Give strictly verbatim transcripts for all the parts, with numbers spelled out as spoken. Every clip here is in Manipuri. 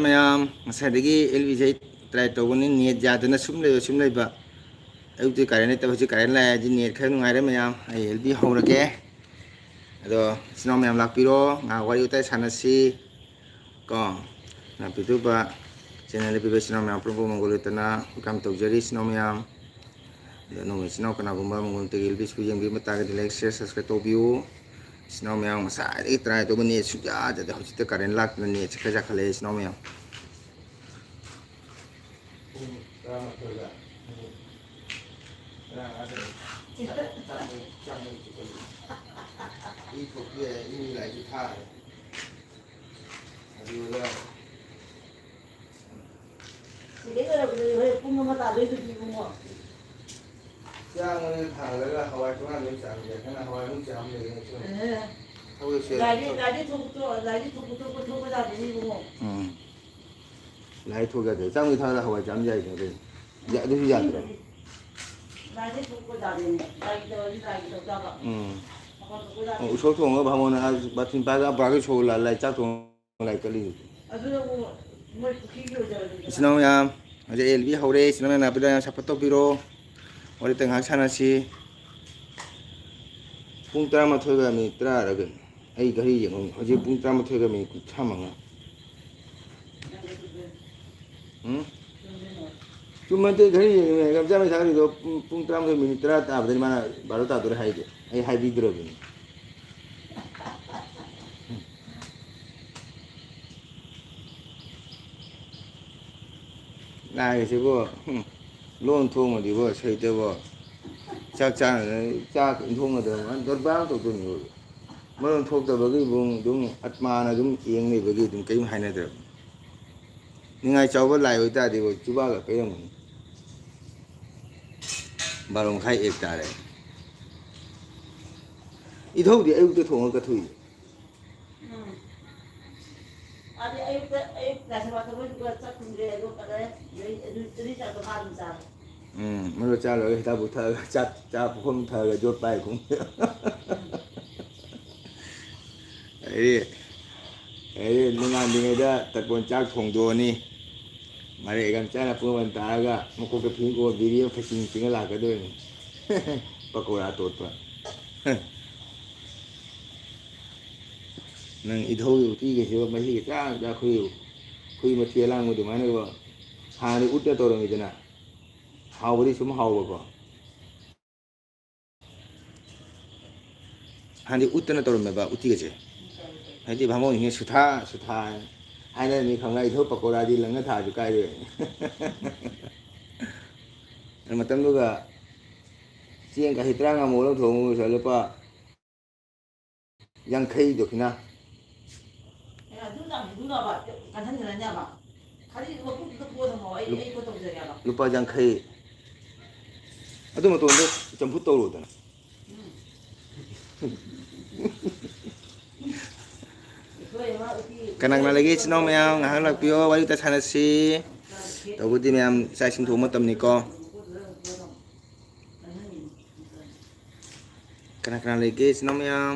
ꯃꯌꯥꯝ, ꯉꯁꯥꯏꯗꯒꯤ ꯑꯦꯜ ꯕꯤꯁꯦ ꯑꯩ ꯇ꯭ꯔꯥꯏ ꯇꯧꯕꯅꯤ, ꯅꯦꯠ ꯌꯥꯗꯅ ꯁꯨꯝ ꯂꯩꯕ, ꯁꯨꯝ ꯂꯩꯕ꯫ ꯑꯌꯨꯛꯇꯤ ꯀꯔꯦꯟ ꯂꯩꯇꯕ, ꯍꯧꯖꯤꯛ ꯀꯔꯦꯟ ꯂꯥꯛꯑꯦ, ꯍꯧꯖꯤꯛ ꯅꯦꯠ ꯈꯔ ꯅꯨꯡꯉꯥꯏꯔꯦ ꯃꯌꯥꯝ꯫ ꯑꯩ ꯑꯦꯜ ꯕꯤ ꯍꯧꯔꯒꯦ꯫ ꯑꯗꯣ ꯏꯆꯤꯟ ꯏꯅꯥꯎ ꯃꯌꯥꯝ ꯂꯥꯛꯄꯤꯔꯣ, ꯉꯥꯏꯍꯥꯛ ꯋꯥꯔꯤ ꯋꯥꯇꯥꯏ ꯁꯥꯟꯅꯁꯤ ꯀꯣ꯫ ꯂꯥꯛꯄꯤꯗꯨꯕ ꯆꯦꯅꯦꯜꯗ ꯄꯤꯕ ꯏꯆꯤꯟ ꯏꯅꯥꯎ ꯃꯌꯥꯝ ꯄꯨꯝꯅꯃꯛꯄꯨ ꯃꯪꯒꯣꯜ ꯂꯩꯇꯅ welcome ꯇꯧꯖꯔꯤ ꯏꯆꯤꯟ ꯏꯅꯥꯎ ꯃꯌꯥꯝ꯫ ꯑꯗꯣ ꯅꯣꯡꯃ ꯏꯆꯤꯟ ꯏꯅꯥꯎ ꯀꯅꯥꯒꯨꯝꯕ ꯃꯪꯒꯣꯜ ꯇꯦꯒꯤ ꯑꯦꯜ ꯕꯤꯁꯤꯕꯨ ꯌꯦꯡꯕꯤꯕ ꯇꯥꯔꯒꯗꯤ like, share, subscribe ꯇꯧꯕꯤꯌꯨ꯫ ꯏꯆꯤꯟ ꯏꯅꯥꯎ ꯃꯌꯥꯝ, ꯉꯁꯥꯏꯗꯒꯤ ꯇ꯭ꯔꯥꯏ ꯇꯧꯕ ꯅꯦꯠ ꯁꯨꯡꯌꯥ ꯌꯥꯗꯦ꯫ ꯍꯧꯖꯤꯛꯇ ꯀꯔꯦꯟ ꯂꯥꯛꯇꯅ ꯅꯦꯠꯁꯦ ꯈꯔ ꯌꯥꯈꯠꯂꯛꯑꯦ ꯏꯆꯤꯟ ꯏꯅꯥꯎ ꯃꯌꯥꯝ꯫ ꯄꯨꯡ ꯇꯔꯥꯃꯥꯊꯣꯏꯗ, ꯄꯨꯡ ꯇꯔꯥꯃꯉꯥꯗ ꯆꯥꯛ, ꯆꯥꯛ ꯃꯩ, ꯆꯥꯛ ꯃꯩ ꯆꯤꯛꯄꯒꯤ ꯏ ꯊꯣꯛꯄ ꯌꯥꯏ, ꯏ ꯂꯥꯏꯁꯨ ꯊꯥꯔꯦ꯫ ꯑꯗꯨꯒ ꯁꯤꯗꯩ ꯂꯣꯏꯔꯛꯄꯗꯗꯤ ꯍꯣꯔꯦꯟ ꯄꯨꯡ ꯑꯃ ꯇꯥꯗꯣꯏꯗꯨꯗꯤ ꯏꯕꯨꯡꯉꯣ꯫ ꯆꯥꯛ ꯃꯩ ꯊꯥꯡꯒꯠꯂꯒ ꯍꯋꯥꯏ ꯇꯣꯉꯥꯟꯕ ꯑꯃ ꯆꯥꯝꯒꯦ꯫ ꯅꯪꯅ ꯍꯋꯥꯏ ꯑꯃꯨꯛ ꯆꯥꯝ ꯂꯩꯔꯦ, ꯁꯨꯝ꯫ ꯑꯦ꯫ ꯊꯕꯛꯁꯦ ꯂꯥꯏꯗꯤ, ꯊꯕꯛ ꯂꯥꯏꯗꯤ ꯊꯣꯛꯄ ꯊꯣꯛ-, ꯂꯥꯏꯗꯤ ꯊꯣꯛꯄ ꯊꯣꯛꯄ ꯊꯣꯛꯄ ꯌꯥꯗꯦꯅꯦ ꯏꯕꯨꯡꯉꯣ꯫ ꯎꯝ꯫ ꯂꯥꯏ ꯊꯣꯛ ꯌꯥꯗꯦ꯫ ꯆꯥꯛ ꯃꯩ ꯊꯥꯒꯠꯂꯒ ꯍꯋꯥꯏ ꯆꯥꯝ ꯌꯥꯏ ꯀꯩꯅꯣ꯫ ꯌꯥ-, ꯑꯗꯨꯁꯨ ꯌꯥꯗ꯭ꯔꯣ? ꯂꯥꯏꯗꯤ ꯊꯣꯛꯄ ꯌꯥꯗꯦꯅꯦ꯫ ꯂꯥꯏꯒꯤ ꯇꯧꯔꯗꯤ ꯂꯥꯏꯒꯤ ꯇꯧ ꯇꯥꯕ꯫ ꯎꯝ꯫ ꯃꯈꯣꯟ ꯊꯣꯛꯄ ꯌꯥꯗꯦ꯫ ꯑꯣ, ꯎꯁꯣꯞ ꯊꯣꯡꯉꯒ ꯚꯥꯃꯣꯟꯅ ꯑꯥ ꯕꯥꯇꯤꯟ ꯄꯥꯏꯔꯒ ꯑꯕ꯭ꯔꯥꯒꯤ ꯁꯣꯔ ꯂꯥ-, ꯂꯥꯏ ꯆꯥꯛ ꯊꯣꯡ-, ꯂꯥꯏ ꯀꯠꯂꯤꯗꯨꯗꯤ꯫ ꯑꯗꯨꯅꯕꯨ ꯃꯣꯏ ꯄꯨꯈ꯭ꯔꯤꯒꯤ ꯑꯣꯏꯖꯔꯗꯤ ꯏꯆꯤꯟ ꯏꯅꯥꯎ ꯃꯌꯥꯝ, ꯍꯧꯖꯤꯛ ꯑꯦꯜ ꯕꯤ ꯍꯧꯔꯦ꯫ ꯏꯆꯤꯟ ꯏꯅꯥꯎ ꯃꯌꯥꯝ ꯅꯥꯄꯤꯗ ꯌꯥꯝ support ꯇꯧꯕꯤꯔꯣ꯫ ꯋꯥꯔꯤꯇ ꯉꯥꯏꯍꯥꯛ ꯁꯥꯟꯅꯁꯤ꯫ ꯄꯨꯡ ꯇꯔꯥꯃꯥꯊꯣꯏꯒ ꯃꯤꯅꯤꯠ ꯇꯔꯥꯔ ꯀꯩꯅꯣ? ꯑꯩ ꯘꯔꯤ ꯌꯦꯡꯍꯧ-, ꯍꯧꯖꯤꯛ ꯄꯨꯡ ꯇꯔꯥꯃꯥꯊꯣꯏꯒ ꯃꯤꯅꯤꯠ ꯀꯨꯟꯊ꯭ꯔꯥ ꯃꯉꯥ꯫ ꯎꯝ? ꯆꯨꯝꯃꯟꯇꯦ, ꯘꯔꯤ ꯌꯦꯡꯉꯤꯅꯦ, ꯂꯝꯖꯥ ꯃꯩ ꯊꯥꯒꯠꯂꯤꯗꯣ ꯄꯨꯡ, ꯄꯨꯡ ꯇꯔꯥꯃꯥꯊꯣꯏ ꯃꯤꯅꯤꯠ ꯇꯔꯥ ꯇꯥꯕꯗꯅꯤ ꯃꯥꯅ ꯕꯥꯔꯣ ꯇꯥꯗꯣꯔꯦ ꯍꯥꯏꯗꯣ꯫ ꯑꯩ ꯍꯥꯏꯕꯤꯗ꯭ꯔꯕꯅꯤ꯫ ꯂꯥꯏꯒꯤꯁꯤꯕꯨ, ꯍꯨꯝ, ꯂꯣꯟ ꯊꯣꯡꯉꯗꯤꯕꯣ, ꯁꯩꯇꯕꯣ, ꯆꯥꯛ ꯆꯥꯅꯗꯅ, ꯆꯥꯛ ꯏꯟꯊꯣꯛꯅꯗꯅ, ꯗꯣꯔꯕꯥꯔ ꯇꯧꯗꯣꯏꯅꯤꯕꯣ꯫ ꯃꯔꯣꯟ ꯊꯣꯛꯇꯕꯒꯤ ꯏꯕꯨꯡ ꯑꯗꯨꯝ ꯑꯠꯃꯥꯅ ꯑꯗꯨꯝ ꯌꯦꯡ ꯂꯩꯕꯒꯤ ꯑꯗꯨꯝ ꯀꯔꯤꯝ ꯍꯥꯏꯅꯗ꯭ꯔꯕꯅꯤ꯫ ꯅꯤꯡꯉꯥꯏ ꯆꯥꯎꯕ ꯂꯥꯏ ꯑꯣꯏꯇꯥꯔꯗꯤ ꯍꯣꯏ ꯆꯨꯕꯥꯛꯀ ꯀꯩꯔꯝꯒꯅꯤ꯫ ꯕꯥꯔꯣ ꯃꯈꯥꯏ ꯑꯦꯛ ꯇꯥꯔꯦ꯫ ꯏꯙꯧꯗꯤ ꯑꯌꯨꯛꯇ ꯊꯣꯡꯉꯒ ꯀꯠꯊꯣꯛꯏ꯫ ꯎꯝ꯫ ꯑꯗꯤ ꯑꯌꯨꯛꯇ, ꯑꯌꯨꯛ ꯂꯥꯏꯁꯪ ꯋꯥꯠꯇ ꯃꯣꯏꯗꯨꯒ ꯆꯥꯛ ꯊꯣꯡꯗ꯭ꯔꯦ, ꯑꯗꯣ ꯀꯗꯥꯏ? ꯑꯗꯨ, ꯑꯗꯨ ꯆꯥꯛꯇꯣ ꯃꯥ ꯑꯗꯨꯝ ꯆꯥꯔꯦ꯫ ꯎꯝ, ꯃꯔꯨ ꯆꯥ ꯂꯣꯏꯔꯒ ꯍꯤꯗꯥꯛ ꯄꯨꯊꯛꯑꯒ ꯆꯥꯛ ꯆꯥ ꯄꯨꯈꯝ ꯊꯛꯑꯒ ꯌꯣꯠ ꯄꯥꯏ ꯈꯣꯡ꯫ ꯎꯝ꯫ ꯑꯩ, ꯑꯩ ꯅꯣꯡꯉꯥꯟꯗ꯭ꯔꯤꯉꯩꯗ ꯇꯔꯄꯣꯟ ꯆꯥꯛ ꯊꯣꯡꯗꯣꯛꯑꯅꯤ꯫ ꯃꯔꯦꯛ ꯌꯥꯝ ꯆꯥꯅ ꯄꯨꯡ ꯑꯃ ꯇꯥꯔꯒ ꯃꯀꯣꯛꯇ ꯐꯤꯡꯒꯣ ꯕꯤꯔꯤ ꯑꯃ ꯐꯩꯁꯤꯡ ꯆꯤꯡꯉ ꯂꯥꯛꯀꯗꯣꯏꯅꯤ꯫ ꯄꯀꯧꯔꯥ ꯇꯣꯠꯄ꯫ ꯅꯪ ꯏꯙꯧꯒꯤ ꯎꯇꯤꯒꯁꯤꯕ ꯃꯍꯤꯒ ꯆꯥ ꯆꯥ ꯑꯩꯈꯣꯏ ꯍꯨꯏ ꯃꯊꯤ ꯑꯂꯥꯡꯕ ꯑꯗꯨꯃꯥꯏꯅꯀꯣ꯫ ꯍꯥꯟꯅꯗꯤ ꯎꯠꯇ ꯇꯧꯔꯝꯃꯤꯗꯅ꯫ ꯍꯥꯎꯕꯗꯤ ꯁꯨꯝ ꯍꯥꯎꯕꯀꯣ꯫ ꯍꯥꯟꯅꯗꯤ ꯎꯠꯇꯅ ꯇꯧꯔꯝꯃꯦꯕ ꯎꯇꯤꯒꯁꯦ꯫ ꯍꯥꯏꯗꯤ ꯚꯥꯃꯣꯟꯁꯤꯡꯅ ꯁꯨꯊꯥ ꯁꯨꯊꯥ ꯍꯥꯏꯅ ꯍꯥꯏꯅꯔꯝꯃꯤ ꯈꯪꯕ꯭ꯔꯥ? ꯏꯊꯧ ꯄꯀꯧꯔꯥꯗꯤ ꯂꯪꯅ ꯊꯥꯔꯁꯨ ꯀꯥꯏꯗꯦ꯫ ꯃꯇꯝꯗꯨꯒ ꯆꯦꯡ ꯀꯥꯁꯤ ꯇꯔꯥꯃꯉꯥ ꯃꯧ ꯂꯧ ꯊꯣꯡꯉꯨ ꯂꯨꯄꯥ ꯌꯥꯡꯈꯩ ꯗꯈꯤꯅꯥ꯫ ꯑꯦ, ꯑꯗꯨ ꯇꯥꯡꯕꯤꯗꯨꯅꯕ, ꯀꯟꯍꯟꯈ꯭ꯔꯅꯦꯕ꯫ ꯈꯗꯤ ꯃꯀꯨꯞꯇꯨꯗ ꯄꯣꯠ ꯑꯃ ꯑꯩ, ꯑꯩ ꯄꯣꯠ ꯇꯧꯖꯒꯦꯕ꯫ ꯂꯨꯄꯥ ꯌꯥꯡꯈꯩ꯫ ꯑꯗꯨ ꯃꯇꯣꯟꯗ ꯆꯝꯐꯨꯠ ꯇꯧꯔꯣꯗꯅ꯫ ꯎꯝ꯫ ꯑꯩꯈꯣꯏ ꯑꯃ ꯎꯇꯤ ꯀꯅꯥ ꯀꯅꯥ ꯂꯩꯒꯦ? ꯏꯆꯤꯟ ꯏꯅꯥꯎ ꯃꯌꯥꯝ ꯉꯥꯏꯍꯥꯛ ꯂꯥꯛꯄꯤꯌꯣ, ꯋꯥꯔꯤ ꯋꯥꯇꯥꯏ ꯁꯥꯟꯅꯁꯤ꯫ ꯇꯧꯕꯗꯤ ꯃꯌꯥꯝ ꯆꯥꯛ ꯏꯁꯤꯡ ꯊꯣꯡꯕ ꯃꯇꯝꯅꯤꯀꯣ꯫ ꯀꯅꯥ ꯀꯅꯥ ꯂꯩꯒꯦ ꯏꯆꯤꯟ ꯏꯅꯥꯎ ꯃꯌꯥꯝ?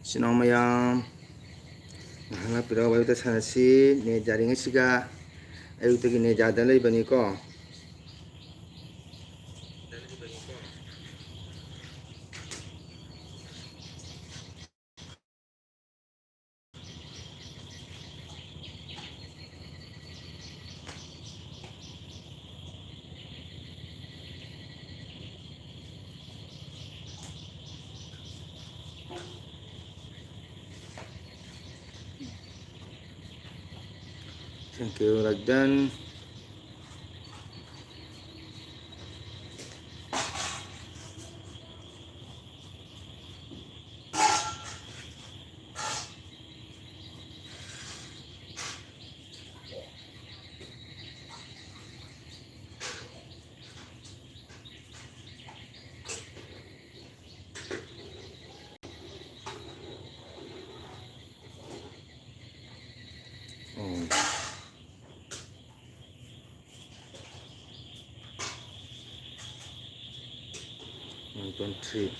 ꯏꯆꯤꯟ ꯏꯅꯥꯎ ꯃꯌꯥꯝ, ꯉꯥꯏꯍꯥꯛ ꯂꯥꯛꯄꯤꯔꯣ, ꯋꯥꯔꯤ ꯋꯥꯇꯥꯏ ꯁꯥꯟꯅꯁꯤ꯫ ꯅꯦꯠ ꯌꯥꯔꯤꯉꯩꯁꯤꯒ, ꯑꯌꯨꯛꯇꯒꯤ ꯅꯦꯠ ꯌꯥꯗꯅ ꯂꯩꯕꯅꯤꯀꯣ꯫ Thank you, Ragdan. Oh. One, two, three.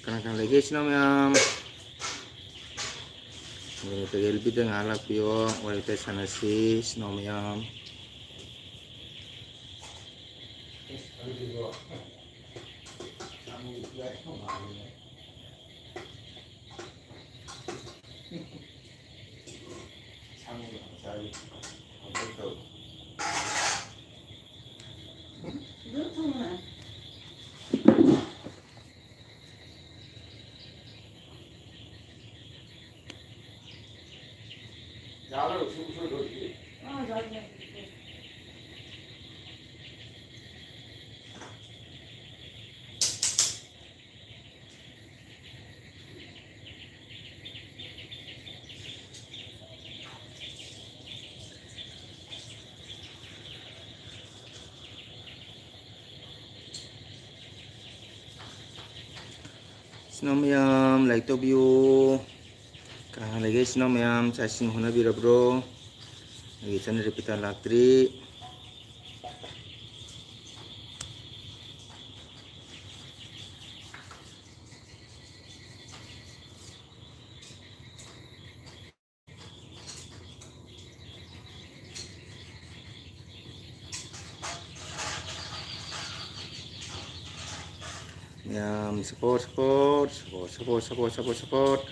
ꯀꯅꯥ ꯀꯅꯥ ꯂꯩꯒꯦ ꯏꯆꯤꯟ ꯏꯅꯥꯎ ꯃꯌꯥꯝ? ꯑꯗꯨꯒ ꯑꯦꯜ ꯕꯤꯗ ꯉꯥꯏꯍꯥꯛ ꯂꯥꯛꯄꯤꯌꯣ, ꯋꯥꯔꯤ ꯋꯥꯇꯥꯏ ꯁꯥꯟꯅꯁꯤ ꯏꯆꯤꯟ ꯏꯅꯥꯎ ꯃꯌꯥꯝ꯫ ꯏꯆꯤꯟ ꯏꯅꯥꯎ ꯃꯌꯥꯝ, ꯂꯥꯏꯛ ꯇꯧꯕꯤꯌꯨ꯫ ꯀꯅꯥ ꯂꯩꯒꯦ ꯏꯆꯤꯟ ꯏꯅꯥꯎ ꯃꯌꯥꯝ? ꯆꯥꯛ ꯏꯁꯤꯡ ꯍꯣꯠꯅꯕꯤꯔꯕ꯭ꯔꯣ? ꯑꯩꯒꯤ ꯏꯆꯟ ꯔꯦꯄꯤꯇꯥ ꯂꯥꯛꯇ꯭ꯔꯤ꯫ ꯌꯥꯝ support, support, support, support, support, support, support.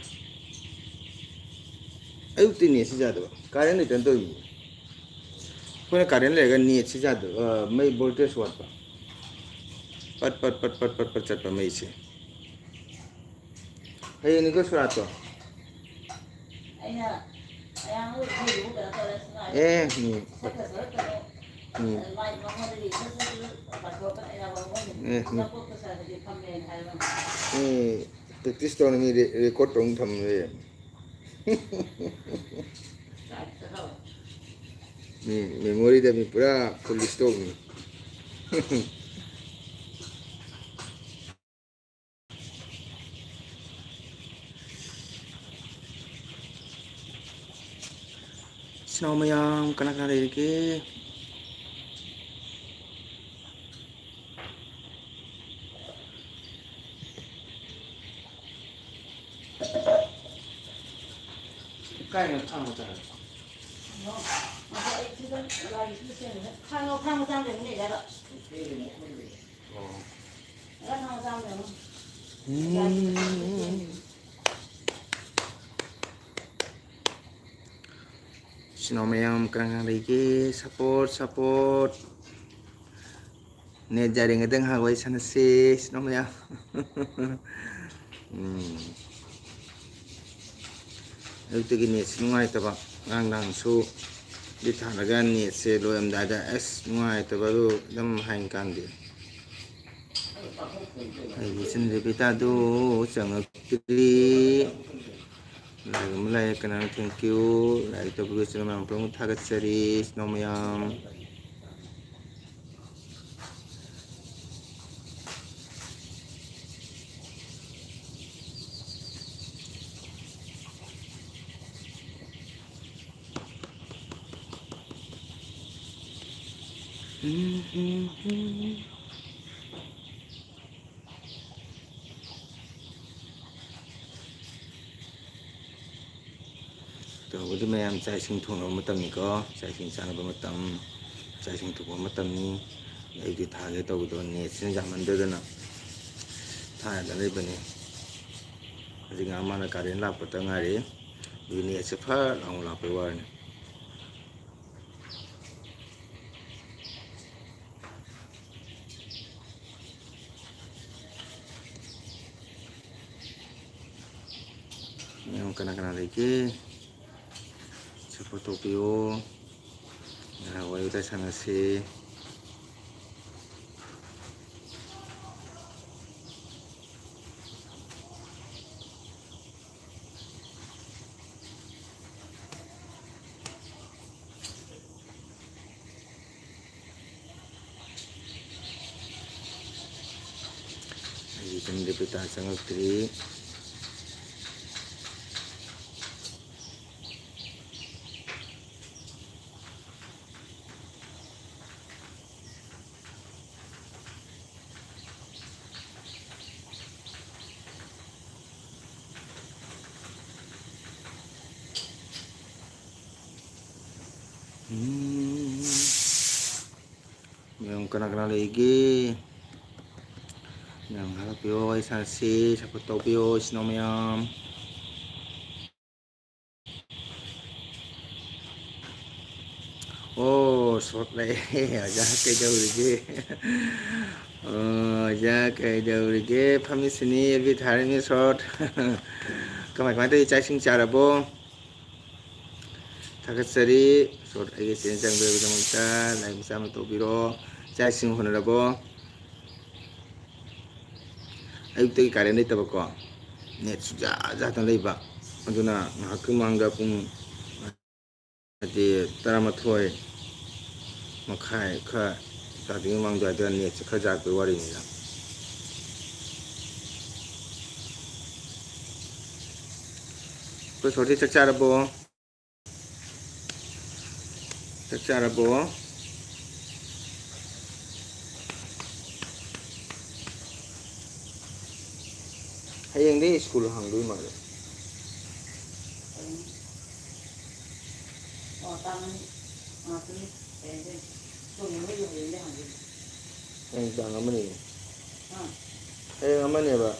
ꯑꯌꯨꯛꯇꯤ ꯅꯦꯠꯁꯤ ꯌꯥꯗꯕ, ꯀꯥꯔꯦꯟ ꯂꯩꯇꯅ ꯇꯧꯔꯤꯅꯤ꯫ ꯑꯩꯈꯣꯏꯅ ꯀꯥꯔꯦꯟ ꯂꯩꯔꯒ ꯅꯦꯠꯁꯤ ꯌꯥꯗꯕ, ꯑ, ꯃꯩ voltage ꯋꯥꯠꯄ꯫ ꯄꯠ, ꯄꯠ, ꯄꯠ, ꯄꯠ, ꯄꯠ, ꯄꯠ ꯆꯠꯄ ꯃꯩꯁꯦ꯫ ꯍꯌꯦꯡꯅꯤꯀꯣ ꯁꯣꯔꯥꯠꯇꯣ? ꯑꯦ, ꯎꯝ꯫ ꯎꯝ꯫ ꯑꯦ, ꯎꯝ꯫ ꯑꯦ, practice ꯇꯧꯅ ꯃꯤ ꯔꯦ-, record ꯇꯧꯅ ꯊꯝꯃꯦ꯫ ꯃꯤ memory ꯗ ꯃꯤ ꯄꯨꯔꯥ full stock ꯅꯤ꯫ ꯏꯆꯤꯟ ꯏꯅꯥꯎ ꯃꯌꯥꯝ ꯀꯅꯥ ꯀꯅꯥ ꯂꯩꯔꯤꯒꯦ? ꯀꯥꯏꯅꯣ ꯊꯥꯡ ꯃꯆꯥ? ꯊꯥꯡ, ꯊꯥꯡ ꯃꯆꯥ ꯑꯃ ꯂꯩꯕꯅꯦ, ꯌꯥꯔꯣ? ꯑꯣ꯫ ꯎꯝ꯫ ꯏꯆꯤꯟ ꯏꯅꯥꯎ ꯃꯌꯥꯝ ꯀꯅꯥ ꯀꯅꯥ ꯂꯩꯒꯦ? Support, support꯫ ꯅꯦꯠ ꯌꯥꯔꯤꯉꯩꯗ ꯉꯥꯏꯍꯥꯛ ꯋꯥꯔꯤ ꯁꯥꯟꯅꯁꯤ, ꯏꯆꯤꯟ ꯏꯅꯥꯎ ꯃꯌꯥꯝ꯫ ꯎꯝ꯫ ꯑꯌꯨꯛꯇꯒꯤ ꯅꯦꯠꯁꯤ ꯅꯨꯡꯉꯥꯏꯇꯕ, ꯉꯔꯥꯡ ꯅꯍꯥꯟꯁꯨ ꯗꯤ ꯊꯥꯔꯒ ꯅꯦꯠꯁꯦ ꯂꯣꯏꯔꯝꯗꯥꯏꯗ ꯑꯁ ꯅꯨꯡꯉꯥꯏꯇꯕ ꯑꯗꯨ ꯑꯗꯨꯝ ꯍꯥꯏꯅ ꯀꯥꯟꯗꯦ꯫ ꯑꯩꯒꯤ ꯏꯆꯟ ꯔꯦꯕꯤꯇꯥꯗꯨ ꯆꯪꯉꯛꯇ꯭ꯔꯤ꯫ ꯂꯥꯏꯛ ꯑꯃ ꯂꯥꯛꯑꯦ, ꯀꯅꯥꯅꯣ? Thank you꯫ ꯂꯥꯏꯛ ꯇꯧꯕꯤꯕ ꯏꯆꯤꯟ ꯃꯌꯥꯝ ꯄꯨꯝꯅꯃꯛ ꯊꯥꯒꯠꯆꯔꯤ, ꯏꯆꯤꯟ ꯏꯅꯥꯎ ꯃꯌꯥꯝ꯫ ꯇꯧꯕꯗꯤ ꯃꯌꯥꯝ ꯆꯥꯛ ꯏꯁꯤꯡ ꯊꯣꯡꯅꯕ ꯃꯇꯝꯅꯤꯀꯣ, ꯆꯥꯛ ꯏꯁꯤꯡ ꯆꯥꯅꯕ ꯃꯇꯝ, ꯆꯥꯛ ꯏꯁꯤꯡ ꯊꯣꯡꯕ ꯃꯇꯝꯅꯤ꯫ ꯑꯩꯗꯤ ꯊꯥꯒꯦ ꯇꯧꯕꯗꯣ ꯅꯦꯠꯁꯤꯅ ꯌꯥꯝꯃꯟꯗꯗꯅ ꯊꯥꯗ ꯂꯩꯕꯅꯤ꯫ ꯍꯧꯖꯤꯛ ꯉꯥꯏꯍꯥꯛ ꯃꯥꯅ ꯀꯥꯔꯦꯟ ꯂꯥꯛꯄꯇ ꯉꯥꯏꯔꯤ꯫ ꯑꯗꯨꯒꯤ ꯅꯦꯠꯁꯦ ꯐꯠ ꯂꯥꯎꯅ ꯂꯥꯛꯄꯩ ꯋꯥꯅꯤ꯫ ꯃꯌꯥꯝ ꯀꯅꯥ ꯀꯅꯥ ꯂꯩꯒꯦ? ꯁꯞꯄꯣꯔꯠ ꯇꯧꯕꯤꯌꯣ꯫ ꯉꯥꯏꯍꯥꯛ ꯋꯥꯔꯤ ꯋꯥꯇꯥꯏ ꯁꯥꯟꯅꯁꯤ꯫ ꯑꯩꯒꯤ ꯁꯣꯝꯗ ꯄꯩꯁꯥ ꯆꯪꯉꯛꯇ꯭ꯔꯤ꯫ ꯎꯝ꯫ ꯃꯌꯥꯝ ꯀꯅꯥ ꯀꯅꯥ ꯂꯩꯒꯦ? ꯃꯌꯥꯝ ꯍꯜꯂꯛꯄꯤꯌꯣ, ꯑꯩ ꯁꯥꯟꯅꯁꯤ, ꯁꯞꯄꯣꯔꯠ ꯇꯧꯕꯤꯌꯣ, ꯏꯆꯤꯟ ꯏꯅꯥꯎ ꯃꯌꯥꯝ꯫ ꯑꯣ, ꯁꯣꯠ ꯂꯩ꯫ ꯑꯣꯖꯥ ꯀꯩꯗꯧꯔꯤꯒꯦ? ꯑꯣ, ꯑꯣꯖꯥ ꯀꯩꯗꯧꯔꯤꯒꯦ? ꯐꯝꯃꯤꯁꯤꯅꯤ, ꯑꯦꯜꯕꯤ ꯊꯥꯔꯤꯅꯤ ꯁꯣꯠ꯫ ꯀꯃꯥꯏ ꯀꯃꯥꯏ ꯇꯧꯔꯤ? ꯆꯥꯛ ꯏꯁꯤꯡ ꯆꯥꯔꯕꯣ? ꯊꯥꯒꯠꯆꯔꯤ꯫ ꯁꯣꯠ ꯑꯩꯒꯤ ꯆꯦꯅꯦꯜ ꯆꯪꯕꯤꯕꯒꯤꯗꯃꯛꯇ ꯂꯥꯏꯛ ꯃꯆꯥ ꯑꯃ ꯇꯧꯕꯤꯔꯣ꯫ ꯆꯥꯛ ꯏꯁꯤꯡ ꯍꯣꯠꯅꯔꯕꯣ? ꯑꯌꯨꯛꯇꯒꯤ ꯀꯥꯔꯦꯟ ꯂꯩꯇꯕꯀꯣ, ꯅꯦꯠ ꯁꯨꯡꯌꯥ ꯌꯥꯗꯅ ꯂꯩꯕ꯫ ꯑꯗꯨꯅ ꯉꯥꯏꯍꯥꯛꯀꯤ ꯃꯃꯥꯡꯗ ꯄꯨꯡ, ꯍꯥꯏꯗꯤ, ꯇꯔꯥꯃꯥꯊꯣꯏ ꯃꯈꯥꯏ ꯈꯔ ꯇꯥꯗ꯭ꯔꯤꯉꯩ ꯃꯃꯥꯡ ꯑꯗꯨꯋꯥꯏꯗ ꯅꯦꯠꯁꯦ ꯈꯔ ꯌꯥꯔꯛꯄꯒꯤ ꯋꯥꯔꯤꯅꯤꯗ꯫ ꯑꯩꯈꯣꯏ ꯁꯣꯔꯁꯤ ꯆꯥꯛ ꯆꯥꯔꯕꯣ? ꯆꯥꯛ ꯆꯥꯔꯕꯣ? ꯍꯌꯦꯡꯗꯤ ꯁ꯭ꯀꯨꯜ ꯍꯥꯡꯗꯣꯏ ꯃꯥꯜꯂꯦ꯫ ꯍꯌꯦꯡ ꯇꯥꯡ ꯑꯃꯅꯤꯅꯦ꯫ ꯍꯌꯦꯡ ꯑꯃꯅꯦꯕ꯫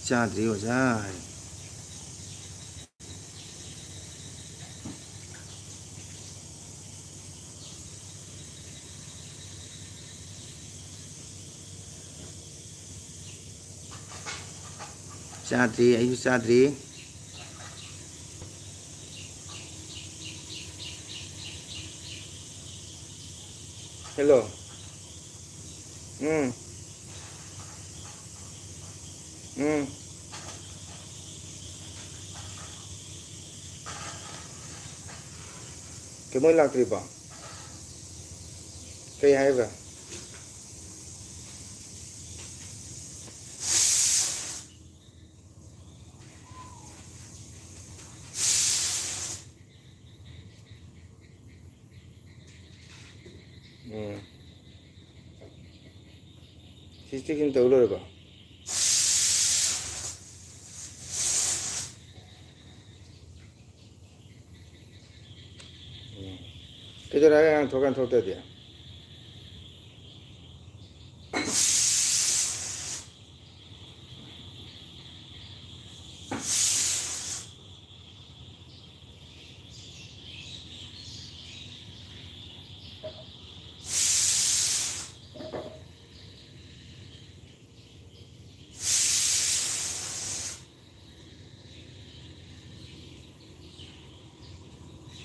ꯆꯥꯗ꯭ꯔꯤ ꯑꯣꯖꯥ꯫ ꯆꯥꯗ꯭ꯔꯤ, ꯑꯩꯁꯨ ꯆꯥꯗ꯭ꯔꯤ꯫ ꯍꯦꯜꯂꯣ꯫ ꯎꯝ꯫ ꯎꯝ꯫ ꯀꯩ, ꯃꯣꯏ ꯂꯥꯛꯇ꯭ꯔꯤꯕꯣ? ꯀꯩ ꯍꯥꯏꯕ꯭ꯔꯥ? ꯎꯝ꯫ ꯁꯤ ꯆꯦꯛ ꯏꯟ ꯇꯧ ꯂꯣꯏꯔꯕꯣ? ꯎꯝ꯫ ꯀꯩꯗꯧꯔꯦ, ꯑꯉꯥꯡ ꯊꯣꯛꯀꯥꯟ ꯊꯣꯛꯇ꯭ꯔꯗꯤ?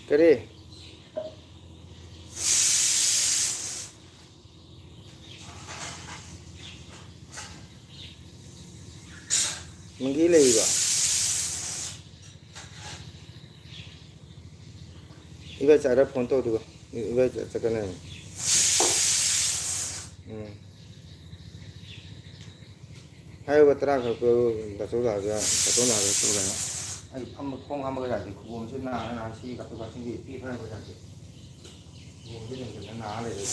ꯀꯔꯤ? ꯃꯪꯒꯤ ꯂꯩꯔꯤꯕ? ꯏꯕꯥꯏ ꯆꯥꯔ ꯐꯣꯟ ꯇꯧ, ꯑꯗꯨꯒ ꯏꯕꯥꯏ ꯆꯠꯀꯅꯤ ꯍꯥꯏꯕꯅꯤ꯫ ꯎꯝ꯫ ꯍꯥꯏꯔꯤꯕ ꯇꯔꯥ ꯈꯛꯇ ꯗꯥꯆꯧ ꯂꯥꯛꯑꯒ, ꯗꯥꯆꯧ ꯂꯥꯛꯑꯒ ꯇꯧꯔꯦ꯫ ꯑꯩ ꯐꯝꯕ, ꯈꯣꯡ ꯍꯥꯝꯕꯒ ꯌꯥꯗꯦ꯫ ꯈꯨꯕꯣꯝꯁꯦ ꯅꯥꯔ ꯅꯥꯔ ꯁꯤ ꯀꯥꯞꯊꯣꯛ ꯀꯥꯞꯁꯤꯟꯒꯤ ꯄꯤ ꯐꯔꯛꯄ ꯌꯥꯗꯦ꯫ ꯈꯨꯕꯣꯝꯁꯦ ꯂꯦꯡꯖꯨꯝꯗ ꯅꯥꯔ ꯂꯩꯔꯦ꯫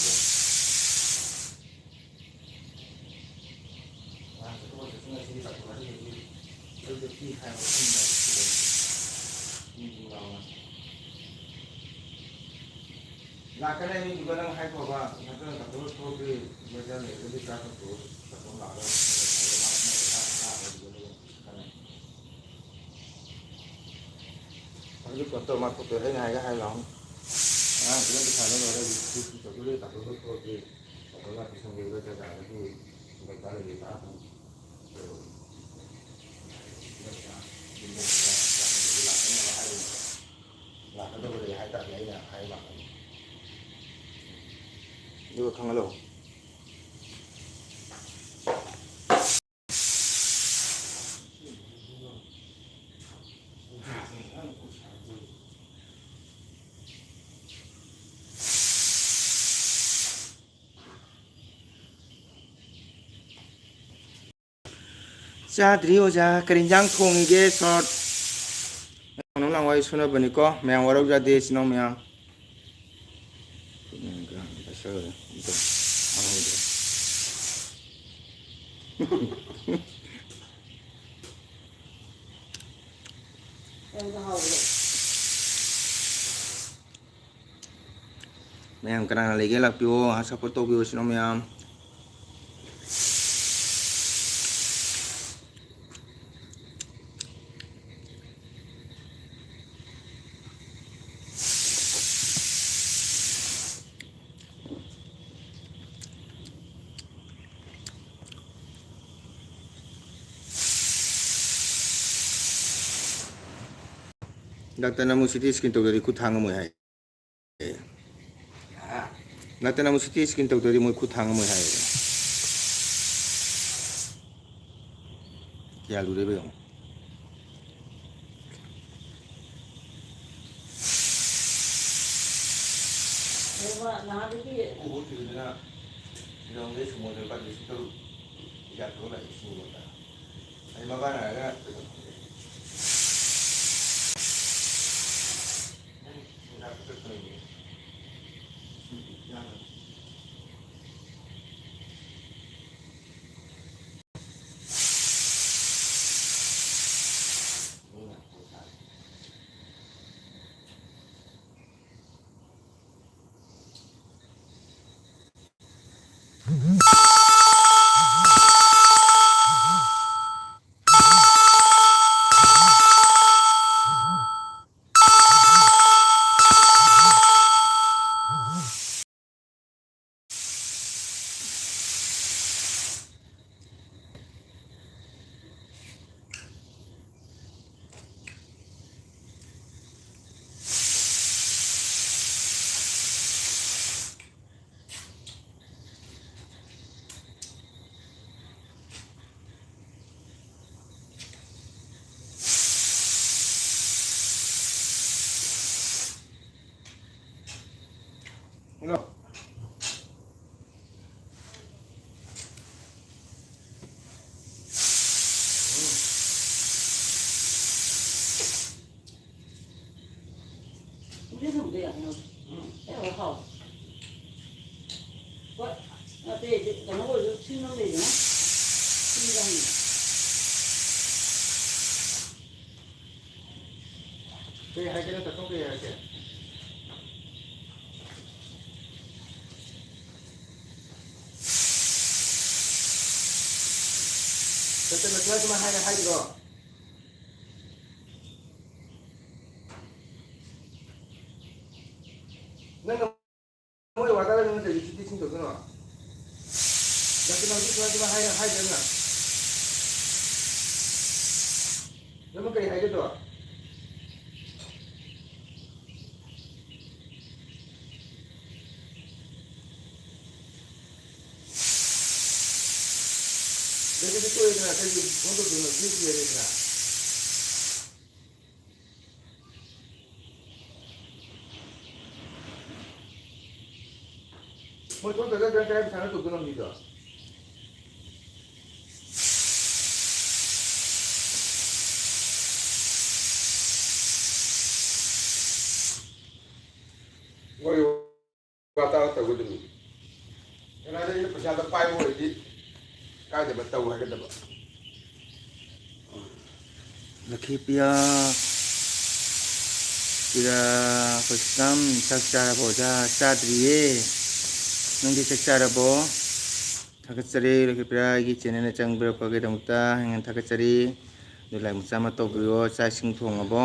ꯂꯥꯛꯀꯅꯤ ꯑꯅꯤꯗꯨꯒ ꯅꯪ ꯍꯥꯏꯈꯣꯕ, ꯅꯠꯇ꯭ꯔꯒ ꯗꯥꯛꯇꯔ ꯊꯣꯛꯂꯛꯇ꯭ꯔꯤ, ꯃꯣꯏꯗ ꯂꯩꯔꯒꯗꯤ ꯆꯥꯛ ꯊꯣꯡ ꯄꯨꯔꯛꯑꯣ, ꯗꯥꯛꯇꯔ ꯂꯥꯛꯑꯒ ꯃꯥ ꯄꯩꯁꯥ ꯈꯔ ꯑꯣꯏꯔꯒ ꯂꯩꯔꯝꯃꯣ꯫ ꯑꯗꯨ ꯀꯩꯅꯣ ꯇꯧꯔ ꯃꯥ ꯊꯣꯛꯇꯣꯏ ꯑꯩꯅ ꯍꯥꯏꯒꯦ ꯍꯥꯏ ꯂꯥꯛꯑꯣ꯫ ꯑꯉꯥꯡꯁꯤꯅ ꯄꯩꯁꯥ ꯂꯧꯔꯒ ꯍꯧꯖꯤꯛ ꯇꯧꯗꯣꯏ ꯗꯥꯛꯇꯔ ꯊꯣꯛꯂꯛꯇ꯭ꯔꯤ, ꯗꯥꯛꯇꯔ ꯂꯥꯛꯄ ꯁꯪꯗꯦ, ꯕꯖꯥꯔꯗꯒꯤ ꯗꯔꯀꯥꯔ ꯂꯩꯔꯦ ꯂꯥꯛꯑꯣ꯫ ꯂꯥꯛꯀꯗꯕ ꯂꯩ ꯍꯥꯏ ꯇꯥꯔꯗꯤ ꯑꯩꯅ ꯍꯥꯏ ꯂꯥꯛꯀꯅꯤ꯫ ꯑꯗꯨꯒ ꯈꯪꯍꯜꯂꯣ꯫ ꯆꯥꯗ꯭ꯔꯤ ꯑꯣꯖꯥ, ꯀꯔꯤ ꯏꯟꯖꯥꯡ ꯊꯣꯡꯉꯤꯒꯦ? ꯁꯣꯔꯠ ꯅꯪ ꯋꯥꯔꯤ ꯁꯨꯅꯕꯅꯤꯀꯣ, ꯃꯌꯥꯝ ꯋꯥꯔꯧꯖꯗꯦ, ꯏꯆꯤꯟ ꯏꯅꯥꯎ ꯃꯌꯥꯝ꯫ ꯃꯌꯥꯝ ꯀꯅꯥꯅ ꯂꯩꯒꯦ ꯂꯥꯛꯄꯤꯌꯣ, ꯉꯥꯏꯍꯥꯛ ꯁꯞꯄꯣꯔꯠ ꯇꯧꯕꯤꯌꯣ ꯏꯆꯤꯟ ꯏꯅꯥꯎ ꯃꯌꯥꯝ꯫ ꯗꯥꯛꯇꯔꯅ ꯑꯃꯨꯛ ꯁꯤ ꯇꯤ ꯁ꯭ꯀꯦꯟ ꯇꯧꯗ꯭ꯔꯗꯤ ꯈꯨꯠ ꯊꯥꯡ ꯉꯝꯃꯣꯏ ꯍꯥꯏ꯫ ꯅꯠꯇꯅ ꯑꯃꯨꯛ ꯁꯤ ꯇꯤ ꯁ꯭ꯀꯦꯟ ꯇꯧꯗ꯭ꯔꯗꯤ ꯃꯣꯏ ꯈꯨꯠ ꯊꯥꯡ ꯉꯝꯃꯣꯏ ꯍꯥꯏꯌꯦꯕ꯫ ꯀꯌꯥ ꯂꯨꯔꯦꯕ ꯌꯦꯡꯉꯣ꯫ ꯑꯩ ꯃꯕꯥꯅ ꯍꯥꯏꯔꯒ ꯊꯨꯝꯗꯤ ꯊꯨꯝꯗꯦ ꯌꯥꯝꯅ꯫ ꯑꯦ, ꯍꯣꯏ, ꯍꯥꯎ꯫ ꯍꯣꯏ, ꯑꯇꯩꯗꯤ ꯀꯩꯅꯣ ꯑꯣꯏꯔꯁꯨ ꯁꯤꯡ ꯑꯃ ꯂꯩꯗꯅ? ꯁꯤꯡꯗ ꯍꯪꯉꯤ꯫ ꯀꯩ ꯍꯥꯏꯒꯦ ꯅꯪ ꯇꯥꯊꯣꯛ, ꯀꯩ ꯍꯥꯏꯒꯦ? ꯗꯥꯛꯇꯔ ꯅꯁꯤꯃꯥ ꯁꯨꯃꯥꯏ ꯍꯥꯏꯔꯦ ꯍꯥꯏꯗ꯭ꯔꯣ? ꯅꯪꯅ ꯃꯣꯏ ꯋꯥ ꯇꯥꯔꯒ ꯅꯪ ꯀꯩꯒꯤ ꯆꯤꯊꯤ ꯁꯤꯡ ꯇꯧꯗꯣꯏꯅꯣ? ꯗꯥꯛꯇꯔ ꯅꯁꯤꯃꯥ ꯁꯨꯃꯥꯏ ꯍꯥꯏꯔꯦ ꯍꯥꯏꯗ꯭ꯔꯅ? ꯅꯪ ꯀꯔꯤ ꯍꯥꯏꯒꯗ꯭ꯔꯣ? ꯑꯗꯨꯗꯤ ꯇꯣꯛꯑꯦꯗꯅ, ꯀꯩꯒꯤ ꯐꯣꯟ ꯇꯧꯗꯣꯏꯅꯣ? ꯁꯤ ꯂꯩꯔꯦꯗꯅ꯫ ꯃꯣꯏ ꯊꯣꯛꯇ꯭ꯔꯒ ꯀꯔꯥꯏ ꯀꯔꯥꯏ ꯄꯩꯁꯥꯅꯣ ꯇꯧꯗꯣꯏꯅꯣ ꯃꯤꯗꯣ? ꯋꯥꯔꯤ ꯋꯥꯇꯥ ꯇꯧꯒꯗꯕꯅꯤ꯫ ꯀꯅꯥꯗ ꯑꯩꯅ ꯄꯩꯁꯥꯗꯣ ꯄꯥꯏꯕ ꯑꯣꯏꯔꯗꯤ ꯀꯥꯏꯗꯕ ꯇꯧ ꯍꯥꯏꯒꯗꯕ꯫ ꯂꯛꯈꯤ ꯄꯤꯌꯥ, ꯄꯤꯌꯥ, ꯑꯩꯈꯣꯏ ꯁꯤꯗꯝ ꯆꯥꯛ ꯆꯥꯔꯕꯣ? ꯑꯣꯖꯥ, ꯆꯥꯗ꯭ꯔꯤꯌꯦ꯫ ꯅꯪꯗꯤ ꯆꯥꯛ ꯆꯥꯔꯕꯣ? ꯊꯥꯒꯠꯆꯔꯤ, ꯂꯛꯈꯤ ꯄꯤꯌꯥ, ꯑꯩꯒꯤ ꯆꯦꯅꯦꯜꯗ ꯆꯪꯕꯤꯔꯛꯄꯒꯤꯗꯃꯛꯇ ꯍꯦꯟꯅ ꯊꯥꯒꯠꯆꯔꯤ꯫ ꯑꯗꯨ ꯂꯥꯏꯛ ꯃꯆꯥ ꯑꯃ ꯇꯧꯕꯤꯌꯣ꯫ ꯆꯥꯛ ꯏꯁꯤꯡ ꯊꯣꯡꯉꯕꯣ?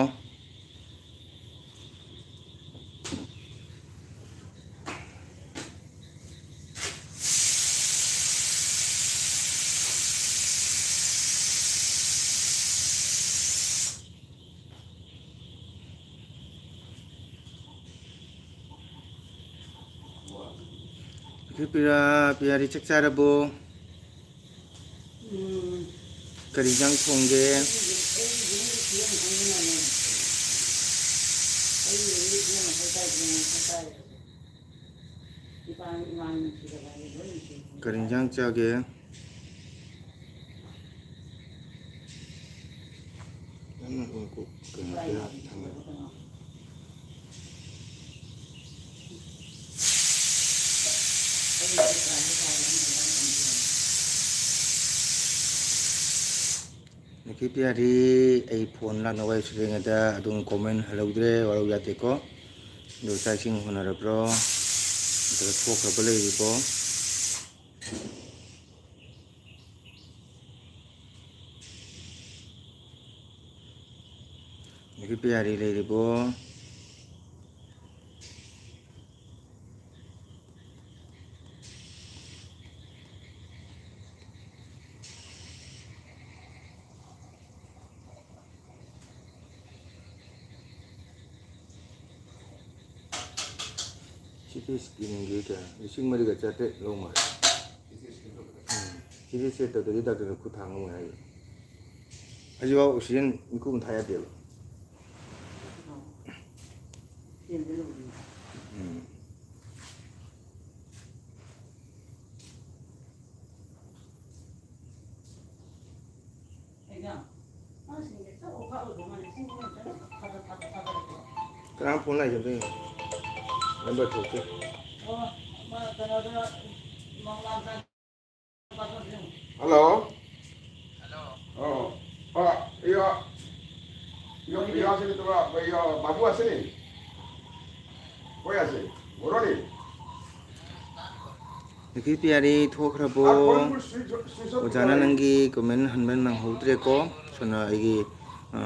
ꯑꯩꯈꯣꯏ ꯄꯤꯌꯥ, ꯄꯤꯌꯥꯗꯤ ꯆꯥꯛ ꯆꯥꯔꯕꯣ? ꯎꯝ꯫ ꯀꯔꯤ ꯏꯟꯖꯥꯡ ꯊꯣꯡꯒꯦ? ꯑꯩꯒꯤ ꯏꯃꯨꯡꯒꯤ ꯐꯤꯕꯝ ꯈꯪꯗꯅꯅꯦ꯫ ꯑꯩꯒꯤ ꯏꯃꯨꯡꯒꯤ ꯐꯤꯕꯝ ꯑꯩꯈꯣꯏ ꯀꯥꯏꯗꯅꯣ ꯑꯩꯈꯣꯏ ꯀꯥꯏ꯫ ꯏꯄꯥ ꯏꯃꯥ ꯅꯨꯡꯁꯤꯗꯕ ꯍꯥꯏꯗꯤ ꯂꯣꯏ ꯅꯨꯡꯁꯤ꯫ ꯀꯔꯤ ꯏꯟꯖꯥꯡ ꯆꯥꯒꯦ? ꯅꯪꯅ ꯀꯣꯛ ꯀꯩꯅꯣ ꯏꯄꯥ ꯏꯃꯥ ꯇꯧꯔ ꯊꯝꯃꯣ꯫ ꯅꯨꯡꯁꯤꯗꯕ ꯀꯩꯅꯣ꯫ ꯀꯦ ꯄꯤ ꯑꯥꯔꯗꯤ, ꯑꯩ ꯐꯣꯟ ꯂꯥꯛꯅ ꯋꯥꯔꯤ ꯁꯨꯔꯤꯉꯩꯗ ꯑꯗꯨꯝ ꯀꯣꯃꯦꯟ ꯍꯜꯍꯧꯗ꯭ꯔꯦ, ꯋꯥꯔꯧ ꯌꯥꯗꯦꯀꯣ꯫ ꯑꯗꯣ ꯆꯥꯛ ꯏꯁꯤꯡ ꯍꯣꯠꯅꯔꯕ꯭ꯔꯣ? ꯅꯠꯇ꯭ꯔꯒ ꯊꯣꯛꯈ꯭ꯔꯕ ꯂꯩꯔꯤꯕꯣ? ꯀꯦ ꯄꯤ ꯑꯥꯔꯗꯤ ꯂꯩꯔꯤꯕꯣ? ꯁꯤ ꯇꯤ ꯁ꯭ꯀꯦꯟꯒꯤ ꯀꯌꯥ? ꯂꯤꯁꯤꯡ ꯃꯔꯤꯒ ꯆꯥꯇ꯭ꯔꯦꯠ ꯂꯧ ꯃꯥꯜꯂꯦ꯫ ꯎꯝ꯫ ꯁꯤ ꯇꯤ ꯁ꯭ꯀꯦꯟ ꯇꯧꯗ꯭ꯔꯗꯤ ꯗꯥꯛꯇꯔꯅ ꯈꯨꯠ ꯊꯥ ꯉꯝꯃꯣꯏ ꯍꯥꯏꯌꯦ꯫ ꯍꯧꯖꯤꯛꯐꯥꯎ ꯑꯣꯛꯁꯤꯖꯦꯟ ꯃꯤꯀꯨꯞ ꯑꯃ ꯊꯥ ꯌꯥꯗꯦꯕ꯫ ꯎꯝ꯫ ꯀꯅꯥ ꯐꯣꯟ ꯂꯥꯛꯏꯁꯦ ꯑꯝꯇ ꯌꯦꯡꯉꯣ꯫ ꯅꯝꯕꯔ ꯊꯣꯛꯇꯦ꯫ ꯍꯜꯂꯣ꯫ ꯑ, ꯑ, ꯏꯌꯥ, ꯏꯌꯥ, ꯏꯌꯥꯁꯤꯅꯤ ꯇꯣꯔꯥ, ꯏꯌꯥ, ꯕꯥꯕꯨ ꯑꯁꯤꯅꯤ꯫ ꯍꯣꯏ, ꯑꯁꯤ꯫ ꯕꯣꯔꯣꯅꯤ꯫ ꯅꯤꯈꯤꯜ ꯄꯤꯌꯥꯔꯤ ꯊꯣꯛꯈ꯭ꯔꯕꯣ? ꯑꯣꯖꯥꯅ ꯅꯪꯒꯤ ꯀꯣꯃꯦꯟ ꯍꯟꯕ ꯅꯪꯍꯧꯗ꯭ꯔꯦꯀꯣ꯫ ꯁꯣꯝꯅ ꯑꯩꯒꯤ, ꯑ,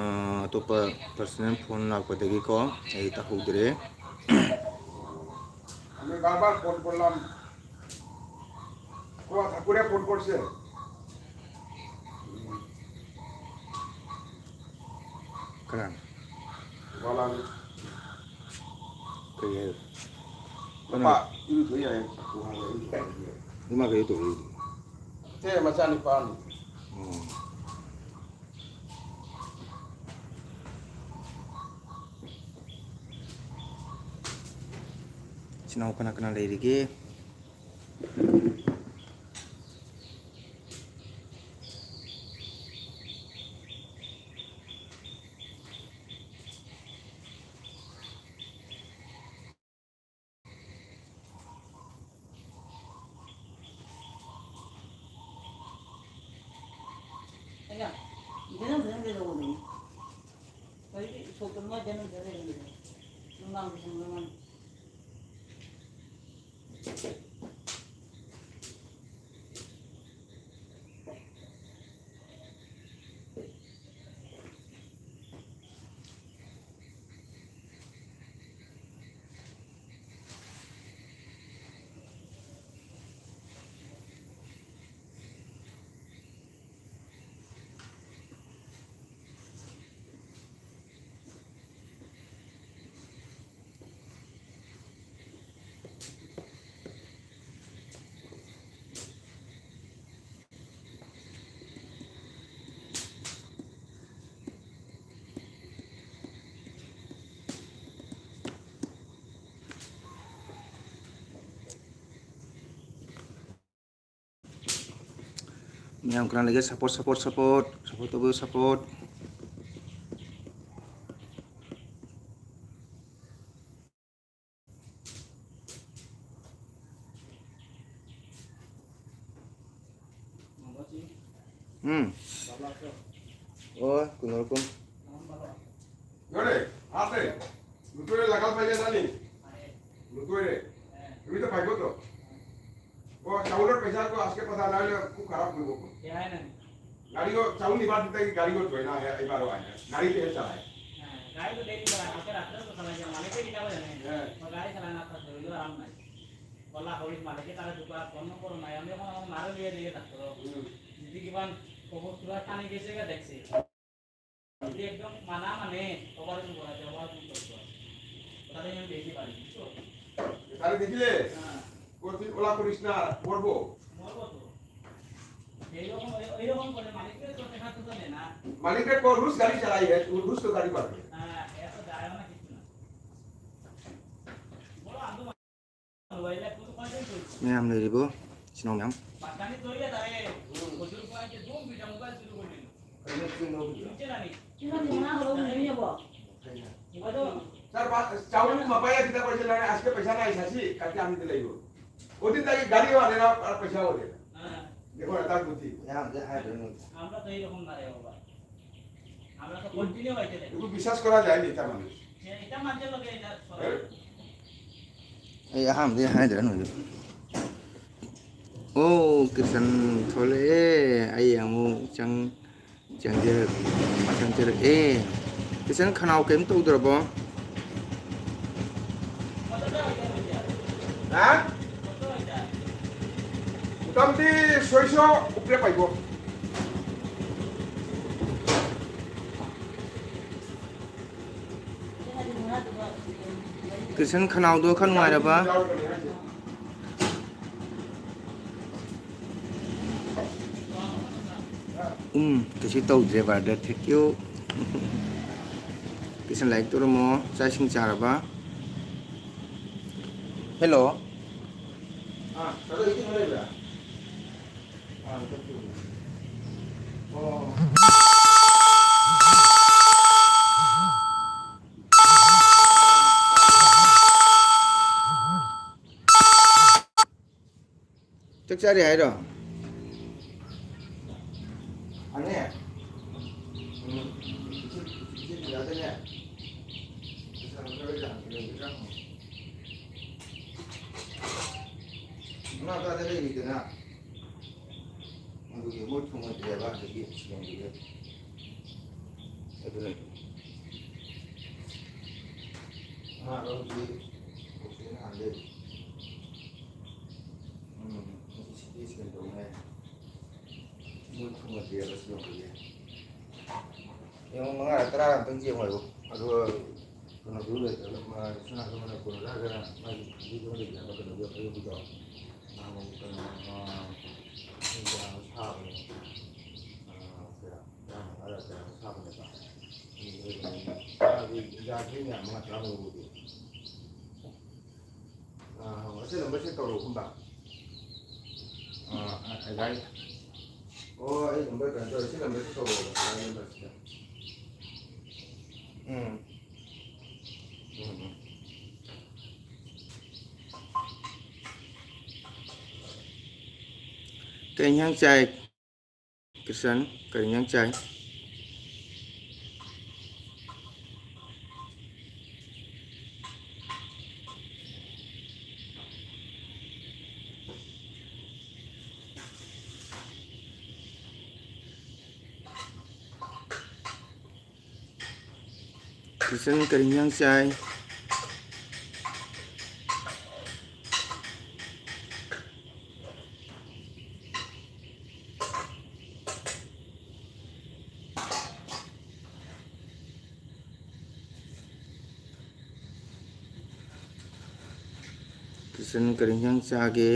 ꯑꯇꯣꯞꯄ ꯄꯔꯁꯅꯦꯜ ꯐꯣꯟ ꯂꯥꯛꯄꯗꯒꯤꯀꯣ ꯑꯩ ꯇꯥꯍꯧꯗ꯭ꯔꯦ꯫ ꯀꯅꯥꯅꯣ? ꯀꯔꯤ ꯍꯥꯏꯕ? ꯅꯨꯄꯥ ꯏꯔꯨꯊꯣꯛ ꯌꯥꯏ, ꯇꯣꯉꯥꯟꯅ ꯏꯔꯨꯊꯣꯛ ꯌꯥꯏ꯫ ꯏꯃꯥ ꯀꯩꯗꯧ ꯇꯧꯔꯤꯗꯨ? ꯏꯆꯦ ꯃꯆꯥꯅꯨꯄꯥꯅꯤ꯫ ꯑꯣ꯫ ꯏꯆꯤꯟ ꯏꯅꯥꯎ ꯀꯅꯥ ꯀꯅꯥ ꯂꯩꯔꯤꯒꯦ? ꯃꯌꯥꯝ ꯀꯅꯥ ꯂꯩꯒꯦ? Support, support, support, support ꯇꯧꯕꯤꯌꯨ, support꯫ ꯎꯝ꯫ ꯑꯣ, ꯀꯨꯟꯃꯔꯤ ꯀꯨꯟ꯫ ꯅꯣꯏꯔꯦ, ꯍꯥꯠꯂꯦ꯫ ꯂꯨꯇꯣꯏꯔꯦ, ꯂꯒꯥꯜ ꯄꯥꯏꯂꯦ ꯅꯥꯅꯤ꯫ ꯂꯨꯇꯣꯏꯔꯦ꯫ তুমি তো পাইব তো। ও, চাউলর পয়সা তো আজকে কথা না হলে খুব খারাপ হইব। গাড়ি ও, চাউল নিবার দিতে গাড়ি ও ধোয় না, এ-, এবারও আয় না। গাড়ি দিয়ে চালায়। হ্যাঁ, গাড়ি তো ডেইলি চালায়, কালকে রাত্রে তো চালায়, যে মালিকে কিনা জানে। হ্যাঁ। ও গাড়ি চালায় না, তার শরীরও আরাম নাই। বলা হরিশ মালিকে তারা দুবার ফোন নম্বর নাই, আমি এখন আমার মারে লিয়ে দিয়ে ডাক্তার। হুম। যদি কিমান খবর তোলা টানে গেছে গা দেখছি। যদি একদম মানা মানে, ওভার করা যায়, ওভার করতে হয়। ওটা আমি বেশি পারি, বুঝছো? তাহলে দেখিলে? হ্যাঁ। ও তুই ওলা করিস না, করবো। মরবো তো। এইরকম, এইরকম করে মালিকরে তো দেখা তো জানে না। মালিকরে কো রুশ গাড়ি চালাই হে, রুশ তো গাড়ি পাবে। হ্যাঁ, এত যায় না কিছু না। বলো, আন্দো ꯃꯌꯥꯝ ꯂꯩꯔꯤꯕꯣ? ꯏꯆꯤꯟ ꯏꯅꯥꯎ ꯃꯌꯥꯝ꯫ ꯁꯥꯔ, ꯕꯥ-, চাউল মাপাইয়া কিতা কৈছে না, আজকে পয়সা নাই, চাচি, কালকে আমি দিলে আহিব। ওদিন তাকে গাড়িও আনে না, আর পয়সাও দেয় না। দেখো না, তার বুদ্ধি। ꯌꯥꯝꯗꯤ ꯍꯥꯏꯗ꯭ꯔꯦ ꯅꯣꯏꯗꯤ꯫ আমরা তো এইরকম না রে বাবা। এইটো বিশ্বাস কৰা যায় নেকি তাৰমানে? এই আহাম দে, হাই দে, নুজু। ꯑꯣ, ꯀ꯭ꯔꯤꯁꯟ ꯊꯣꯛꯂꯛꯑꯦ꯫ ꯑꯩ ꯑꯃꯨꯛ ꯆꯪ-, ꯆꯪꯖꯔꯛ-, ꯆꯪꯖꯔꯛꯑꯦ꯫ ꯀ꯭ꯔꯤꯁꯟ, ꯈꯅꯥꯎ ꯀꯩꯝ ꯇꯧꯗ꯭ꯔꯕꯣ? হা? মোটামুটি ছয়শ উপৰে পাব। ꯀ꯭ꯔꯤꯁꯟ, ꯈꯅꯥꯎꯗꯣ ꯈꯔ ꯅꯨꯡꯉꯥꯏꯔꯕ? ꯎꯝ, ꯀꯩꯁꯨ ꯇꯧꯗ꯭ꯔꯦ, brother. Thank you. ꯀ꯭ꯔꯤꯁꯟ, ꯂꯥꯏꯛ ꯇꯧꯔꯝꯃꯣ꯫ ꯆꯥꯛ ꯏꯁꯤꯡ ꯆꯥꯔꯕ? Hello. ꯑꯥ, ꯆꯠꯂꯣ, ꯏꯇꯤꯡ ꯂꯩꯕ꯭ꯔꯥ? ꯑꯥ, ꯆꯠꯈꯤꯕꯅꯦ꯫ ꯑꯣ꯫ ꯆꯥꯛ ꯆꯥꯔꯤ ꯍꯥꯏꯔꯣ? ꯑꯅꯦ? ꯎꯝ, ꯏꯆꯦ, ꯏꯆꯦ ꯕꯤꯅꯥꯗꯅꯦ꯫ ꯄꯩꯁꯥ ꯈꯔ ꯌꯥꯝ ꯂꯩꯒꯗ꯭ꯔꯥ ꯍꯪꯉꯣ꯫ ꯃꯅꯥꯎ ꯀꯥꯗ ꯂꯩꯔꯤꯗꯅ? ꯑꯗꯨꯒꯤ ꯃꯣꯏ ꯊꯨꯡꯉꯗ꯭ꯔꯦꯕ, ꯑꯗꯒꯤ ꯁꯤꯂꯣꯡꯗꯒꯤ꯫ ꯑꯗꯨꯅ ꯑꯉꯥꯡ ꯂꯧꯗꯤ ꯍꯧꯖꯤꯛ ꯅꯍꯥꯟꯗꯩ, ꯎꯝ, ꯁꯤ ꯁꯤ ꯇꯤ ꯁ꯭ꯀꯦꯟ ꯇꯧꯅꯤ ꯍꯥꯏ꯫ ꯃꯣꯏ ꯊꯨꯡꯉꯗ꯭ꯔꯦꯕ ꯁꯤꯂꯣꯡꯗꯒꯤ꯫ ꯌꯦꯡꯉꯣ, ꯃꯉꯥꯔ ꯇꯔꯥꯔ ꯑꯝꯇꯪ ꯌꯦꯡꯉꯣ ꯍꯥꯏꯕꯨ꯫ ꯑꯗꯨꯒ ꯀꯩꯅꯣꯗꯨ ꯂꯩꯇ꯭ꯔꯒ, ꯃꯥ ꯁꯅꯥ ꯀꯃꯟꯅ ꯀꯣꯟꯅ ꯂꯥꯛꯑꯒꯅ ꯃꯥꯒꯤ ꯐꯤꯗꯨ ꯑꯃ ꯂꯩꯇ꯭ꯔꯒ ꯀꯩꯅꯣꯗꯣ ꯑꯌꯨꯛꯀꯤꯗꯣ ꯅꯍꯥꯟ ꯀꯩꯅꯣ, ꯑꯥ, ꯃꯤ ꯀꯌꯥꯅꯣ ꯁꯥꯕꯅꯦ꯫ ꯑꯥ, ꯀꯌꯥ, ꯇꯔꯥꯃꯉꯥꯔ ꯀꯌꯥꯅꯣ ꯁꯥꯕꯅꯦꯕ꯫ ꯃꯥꯒꯤ ꯌꯥꯗ꯭ꯔꯤ ꯃꯌꯥꯝ ꯃꯉꯥ ꯇꯔꯥꯃꯨꯛ ꯂꯧꯕꯗꯤ꯫ ꯑꯥ, ꯑꯁꯤ ꯅꯝꯕꯔꯁꯦ ꯇꯧꯔꯛꯎ ꯈꯨꯝꯕ꯫ ꯑꯥ, ꯑ-, ꯑ-, ꯌꯥꯏ꯫ ꯑꯣ, ꯑꯩ ꯅꯝꯕꯔ ꯀꯩꯅꯣ ꯇꯧꯔꯦ, ꯁꯤ ꯅꯝꯕꯔꯁꯦ ꯇꯧꯔꯛꯑꯣꯕ, ꯑꯩ ꯅꯝꯕꯔꯁꯤꯗ꯫ ꯎꯝ꯫ ꯎꯝ, ꯎꯝ꯫ ꯀꯩ ꯏꯟꯁꯥꯡ ꯆꯥꯏ? ꯀ꯭ꯔꯤꯁꯟ, ꯀꯔꯤ ꯏꯟꯖꯥꯡ ꯆꯥꯏ? ꯀꯤꯁꯟ ꯀꯔꯤ ꯏꯟꯖꯥꯡ ꯆꯥꯏ? ꯀꯤꯁꯟ ꯀꯔꯤ ꯏꯟꯖꯥꯡ ꯆꯥꯒꯦ?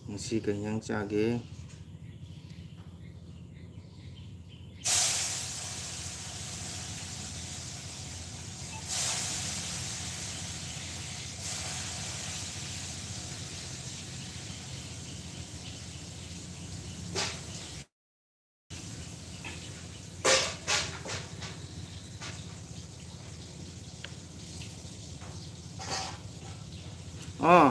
ꯉꯁꯤ ꯀꯔꯤ ꯏꯟꯖꯥꯡ ꯆꯥꯒꯦ? ꯑꯥ꯫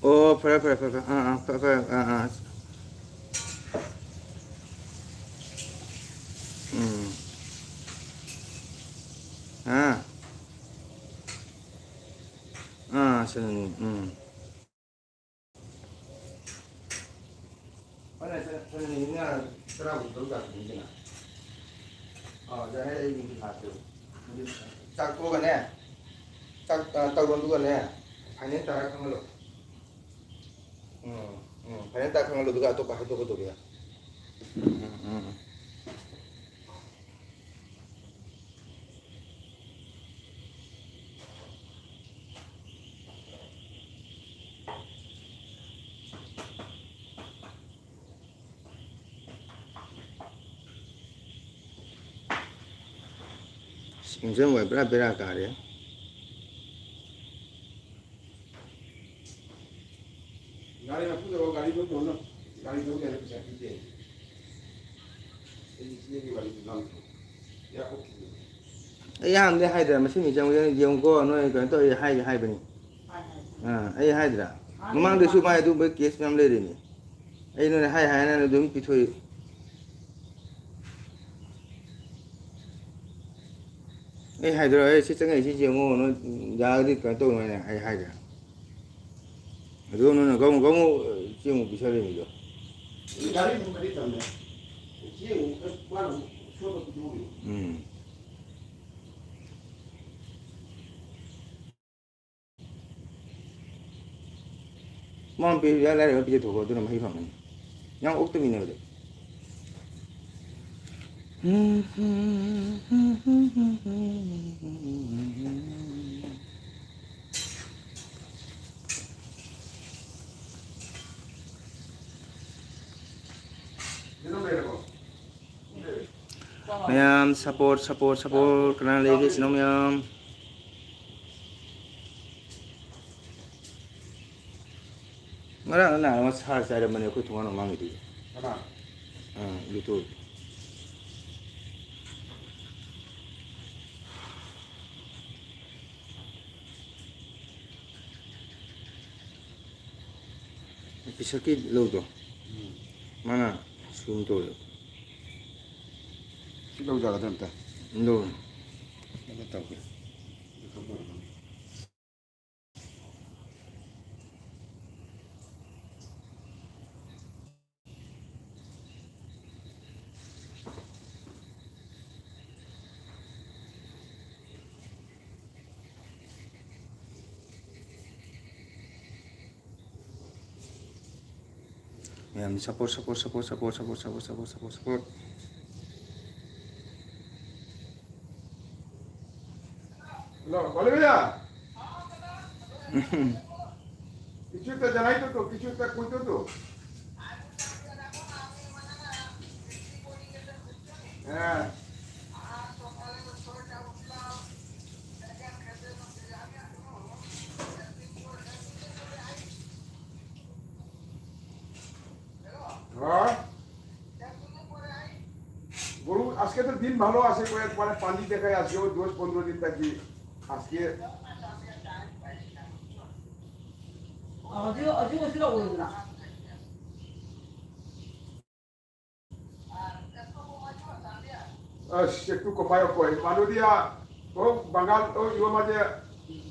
ꯑꯣ, ꯐꯔꯦ, ꯐꯔꯦ, ꯐꯔꯦ, ꯐꯔꯦ꯫ ꯑꯥ, ꯑꯥ, ꯐꯔꯦ, ꯐꯔꯦ, ꯑꯥ, ꯑꯥ꯫ ꯎꯝ꯫ ꯑꯥ꯫ ꯑꯥ, ꯁꯤꯅꯅꯤ꯫ ꯎꯝ꯫ ꯍꯣꯏꯅꯦ, ꯁꯦ, ꯁꯦ, ꯃꯤꯅꯤꯠ ꯃꯉꯥ, ꯇꯔꯥꯕꯨꯗꯤ ꯇꯔꯨꯛ ꯇꯥꯔꯛꯄꯅꯤꯗꯅ꯫ ꯑꯥ, ꯌꯥꯔꯦ, ꯑꯩ ꯃꯤꯡ ꯂꯥꯛꯀꯦꯕ꯫ ꯆꯥꯛ ꯇꯣꯛꯑꯒꯅꯦ, ꯆꯥꯛ, ꯑ, ꯇꯧꯔꯣ, ꯑꯗꯨꯒꯅꯦ, ꯐꯥꯏꯅꯦꯜ ꯇꯥꯔ ꯈꯪꯍꯜꯂꯣ꯫ ꯎꯝ, ꯎꯝ, ꯐꯥꯏꯅꯦꯜ ꯇꯥꯔ ꯈꯪꯍꯜꯂꯣ, ꯑꯗꯨꯒ ꯑꯇꯣꯞꯄ ꯍꯥꯏꯗꯣꯛꯀꯗꯧꯕ ꯌꯥ-, ꯎꯝ, ꯎꯝ, ꯎꯝ꯫ ꯏꯟꯖꯟ ꯑꯣꯏꯜ ꯄꯨꯔꯥ ꯕꯦꯔꯥ ꯀꯥꯔꯦ꯫ ꯒꯥꯔꯤ ꯃꯄꯨꯗ ꯒꯥꯔꯤ ꯊꯧ ꯇꯧꯅ꯫ ꯒꯥꯔꯤ ꯊꯧ ꯌꯥꯔꯦ, ꯄꯩꯁꯥ ꯄꯤꯗꯦ꯫ ꯑꯩ ꯏꯆꯦꯒꯤ ꯋꯥꯔꯤꯗꯨ ꯉꯥꯡꯗ꯭ꯔꯣ? ꯌꯥ, ꯑꯣꯀꯦ꯫ ꯑꯩ ꯑꯍꯥꯟꯕꯗꯩ ꯍꯥꯏꯗ꯭ꯔꯥ, ꯃꯁꯤ ꯃꯤꯆꯪ ꯌꯦꯡꯉꯨꯀꯣ, ꯅꯣꯏ ꯀꯩꯅꯣ ꯇꯧꯔꯤ ꯍꯥꯏꯒꯦ ꯍꯥꯏꯕꯅꯤ꯫ ꯑꯥ, ꯑꯩ ꯍꯥꯏꯗ꯭ꯔꯥ? ꯃꯃꯥꯡꯗꯁꯨ ꯃꯥꯏ ꯑꯗꯨꯝꯕ ꯀꯦꯁ ꯃꯌꯥꯝ ꯂꯩꯔꯤꯅꯤ꯫ ꯑꯩ ꯅꯣꯏꯅ ꯍꯥꯏ ꯍꯥꯏꯅ ꯑꯗꯨꯝ ꯄꯤꯊꯣꯛꯏ꯫ ꯑꯩ ꯍꯥꯏꯗ꯭ꯔꯣ, "ꯑꯩ ꯁꯤ ꯆꯪꯉꯛꯏꯁꯤ ꯌꯦꯡꯉꯣ, ꯅꯣꯏ ꯌꯥꯔꯒꯗꯤ ꯀꯩꯅꯣ ꯇꯧꯅꯣ" ꯍꯥꯏꯅ ꯑꯩ ꯍꯥꯏꯗ꯭ꯔꯥ? ꯑꯗꯨꯒ ꯅꯣꯏꯅ ꯒꯃꯨ ꯒꯃꯨ ꯆꯦꯡꯃꯨꯛ ꯄꯤꯁꯜꯂꯤꯃꯤꯗꯣ꯫ ꯒꯥꯔꯤ ꯊꯣꯡꯕꯗꯤ ꯇꯝꯃꯦ꯫ ꯎꯝ꯫ ꯃꯥꯅ ꯄꯤ-, ꯌꯥ-, ꯂꯥꯏꯔꯕ ꯄꯤꯖꯊꯣꯛꯈ꯭ꯔꯣ, ꯑꯗꯨꯅ ꯃꯍꯩ ꯐꯪꯒꯅꯤ꯫ ꯌꯥꯝ ꯑꯣꯛꯇꯕꯤꯅꯦꯕꯗꯣ꯫ ꯃꯌꯥꯝ support, support, support꯫ ꯀꯅꯥ ꯂꯩꯒꯦ ꯏꯆꯤꯟ ꯏꯅꯥꯎ ꯃꯌꯥꯝ? ꯉꯔꯥꯡ ꯅꯍꯥꯟ ꯑꯃ ꯁꯥꯔ ꯆꯥꯏꯔꯝꯕꯅꯦ ꯑꯩꯈꯣꯏ ꯊꯣꯡꯒꯥꯟ ꯃꯃꯥꯡꯒꯤꯗꯨ꯫ ꯀꯅꯥ? ꯑꯥ, ꯂꯨꯇꯣꯏ꯫ ꯄꯤꯁꯛꯀꯤ ꯂꯧꯗꯣ꯫ ꯎꯝ꯫ ꯃꯥꯅ ꯁꯨꯝ ꯇꯧꯋꯦ꯫ ꯁꯤ ꯂꯧ ꯌꯥꯒꯗ꯭ꯔꯥ ꯑꯝꯇ? ꯂꯧ꯫ ꯑꯝꯇ ꯇꯧꯒꯦ꯫ ꯃꯌꯥꯝ support, support, support꯫ Hello, বলে ভাইয়া। কিছু একটা জানাইতো তো, কিছু একটা কইতো তো। হ্যাঁ। হ্যাঁ। গরু আজকে তো দিন ভালো আছে, কয়েক মানে পানি দেখায় আজকে ওই দশ পনেরো দিন থাকি আজকে। আজ একটু কমায় কয় মানু দিয়া। ও বাঙাল, ও ইয়ে মাঝে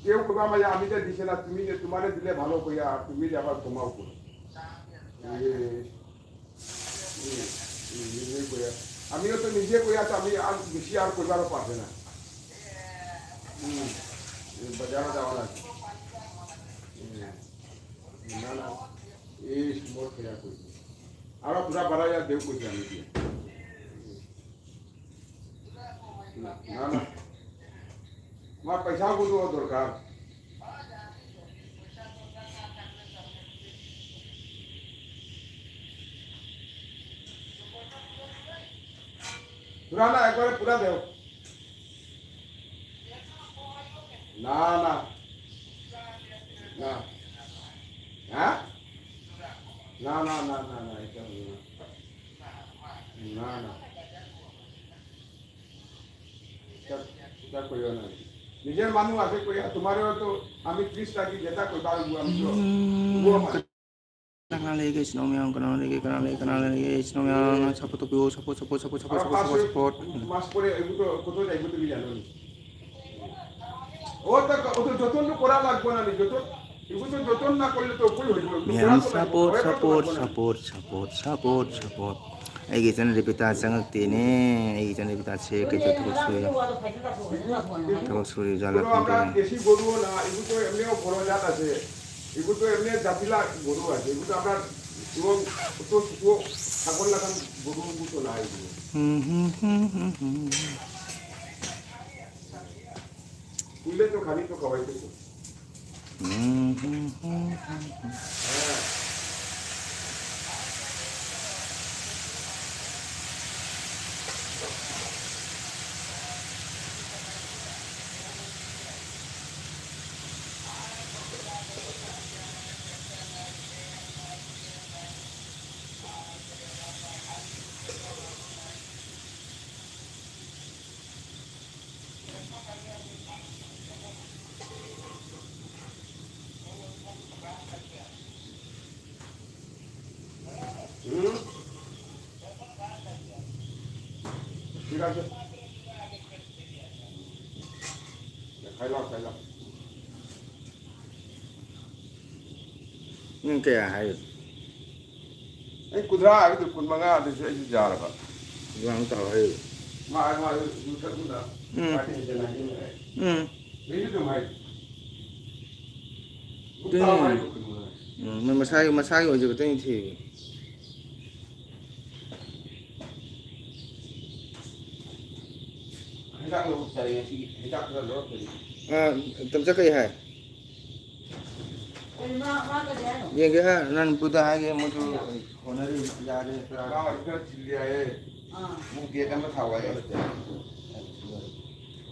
কেউ কবা মাঝে আমি যে দিছে না, তুমি যে তোমারে দিলে ভালো কইয়া, তুমি যে আবার কমাও কই। এ, এ, এ, এ, কইয়া তো আমি আর বেশি আর কইবারও পারবে না। হুম, বাজারে যাওয়া লাগবে। হুম, না, না, এই সুন্দর খেয়া কইবে। আরো পুরা বাড়াইয়া দেও কইছে আমি দিয়ে। না, না, না। আমার পয়সাগুলো দরকার। পুরা না, একবারে পুরা দেও। না, না। না। হ্যাঁ? না, না, না, না, না, এটা হবে না। না, না। এটা, এটা করিও না। নিজের মানুষ আছে করিয়া, তোমারও তো আমি ত্রিশ টাকা যেটা কই, তার উপর আমি তো, হুম, ও আমার। Kanale guys, no meow, kanale guys, kanale, kanale guys, no meow, support to you, support, support, support, support, R support, পাঁচ support, support. মাস পরে এগুলো তো কত যায়, এগুলো তুমি জানো নি? ও তো, ও তো যত্ন তো করা লাগবে না নি, যত্ন, এগুলো তো যত্ন না করলে তো কই হইব? Meow, support, support, support, support, support. ꯑꯩꯒꯤ ꯏꯆꯟꯅꯨꯄꯤ ꯇꯥ ꯆꯪꯉꯛꯇꯦꯅꯦ꯫ ꯑꯩꯒꯤ ꯏꯆꯟꯅꯨꯄꯤ ꯇꯥꯁꯦ ꯀꯩꯗꯧ ꯊꯕꯛ ꯁꯨꯔꯤ? ꯊꯕꯛ ꯁꯨꯔꯤ ꯖꯥꯠꯂ ꯈꯪꯗꯦ꯫ দেশি গরুও না, এগুলো তো এমনিও বড় জাত আছে, এগুলো তো এমনি জাতিলা গরু আছে, এগুলো তো আপনার এবং তো শুকনো ছাগল লাখান গরু তো না এগুলো। হুম, হুম, হুম, হুম, হুম। তুললে তো খালি তো খাওয়াইতে তো। হুম, হুম, হুম, হুম, হুম। হ্যাঁ। হুম? ঠিক আছে। খাই লাও, খাই লাও। ꯅꯪ ꯀꯌꯥ ꯍꯥꯏꯔꯤꯕ? ꯑꯩ ꯀꯨꯟꯊ꯭ꯔꯥ ꯍꯥꯏꯕꯗꯨ ꯀꯨꯟꯃꯉꯥꯗꯁꯨ ꯑꯩꯁꯨ ꯌꯥꯔꯕ꯫ ꯉꯥꯡ ꯇꯥꯎ ꯍꯥꯏꯔꯤꯕ꯫ ꯃꯥ ꯃꯥ ꯌꯨ ꯊꯛꯃꯤꯟꯅ ꯎꯝ꯫ ꯄꯥꯔꯇꯤ ꯂꯩꯇꯅ ꯍꯥꯏꯖꯤꯟꯅꯔꯦ꯫ ꯎꯝ꯫ ꯃꯤꯁꯨ ꯑꯗꯨꯝ ꯍꯥꯏ꯫ ꯑꯗꯨꯅꯤ꯫ ꯇꯥꯎ ꯍꯥꯏ ꯀꯩꯅꯣ꯫ ꯎꯝ, ꯃꯣꯏ ꯃꯁꯥꯒꯤ ꯃꯁꯥꯒꯤ ꯑꯣꯏꯖꯕꯇꯅꯤ ꯊꯤꯔꯤ꯫ ꯍꯤꯗꯥꯛ ꯂꯧꯔꯨ ꯆꯠꯂꯦ ꯉꯁꯤꯒꯤ꯫ ꯍꯤꯗꯥꯛ ꯈꯔ ꯂꯧꯔꯛꯇ꯭ꯔꯗꯤ꯫ ꯑ, ꯇꯝꯆꯥ ꯀꯩ ꯍꯥꯏ? ꯀꯩꯅꯣ ꯃꯥ, ꯃꯥ ꯀꯔꯤ ꯍꯥꯏꯅꯣ? ꯌꯦꯡꯒꯦ ꯍꯥꯏ, ꯅꯪ ꯄꯨꯗ ꯍꯥꯏꯒꯦ, ꯃꯣꯏꯁꯨ ꯍꯣꯠꯅꯔꯤ, ꯌꯥꯔꯦ, ꯇꯔꯥ꯫ ꯃꯥ ꯈꯔ ꯆꯤꯜꯂꯤ ꯍꯥꯏꯌꯦ꯫ ꯑꯥ꯫ ꯑꯃꯨꯛ date ꯑꯃ ꯊꯥꯎ ꯍꯥꯏꯌꯦ꯫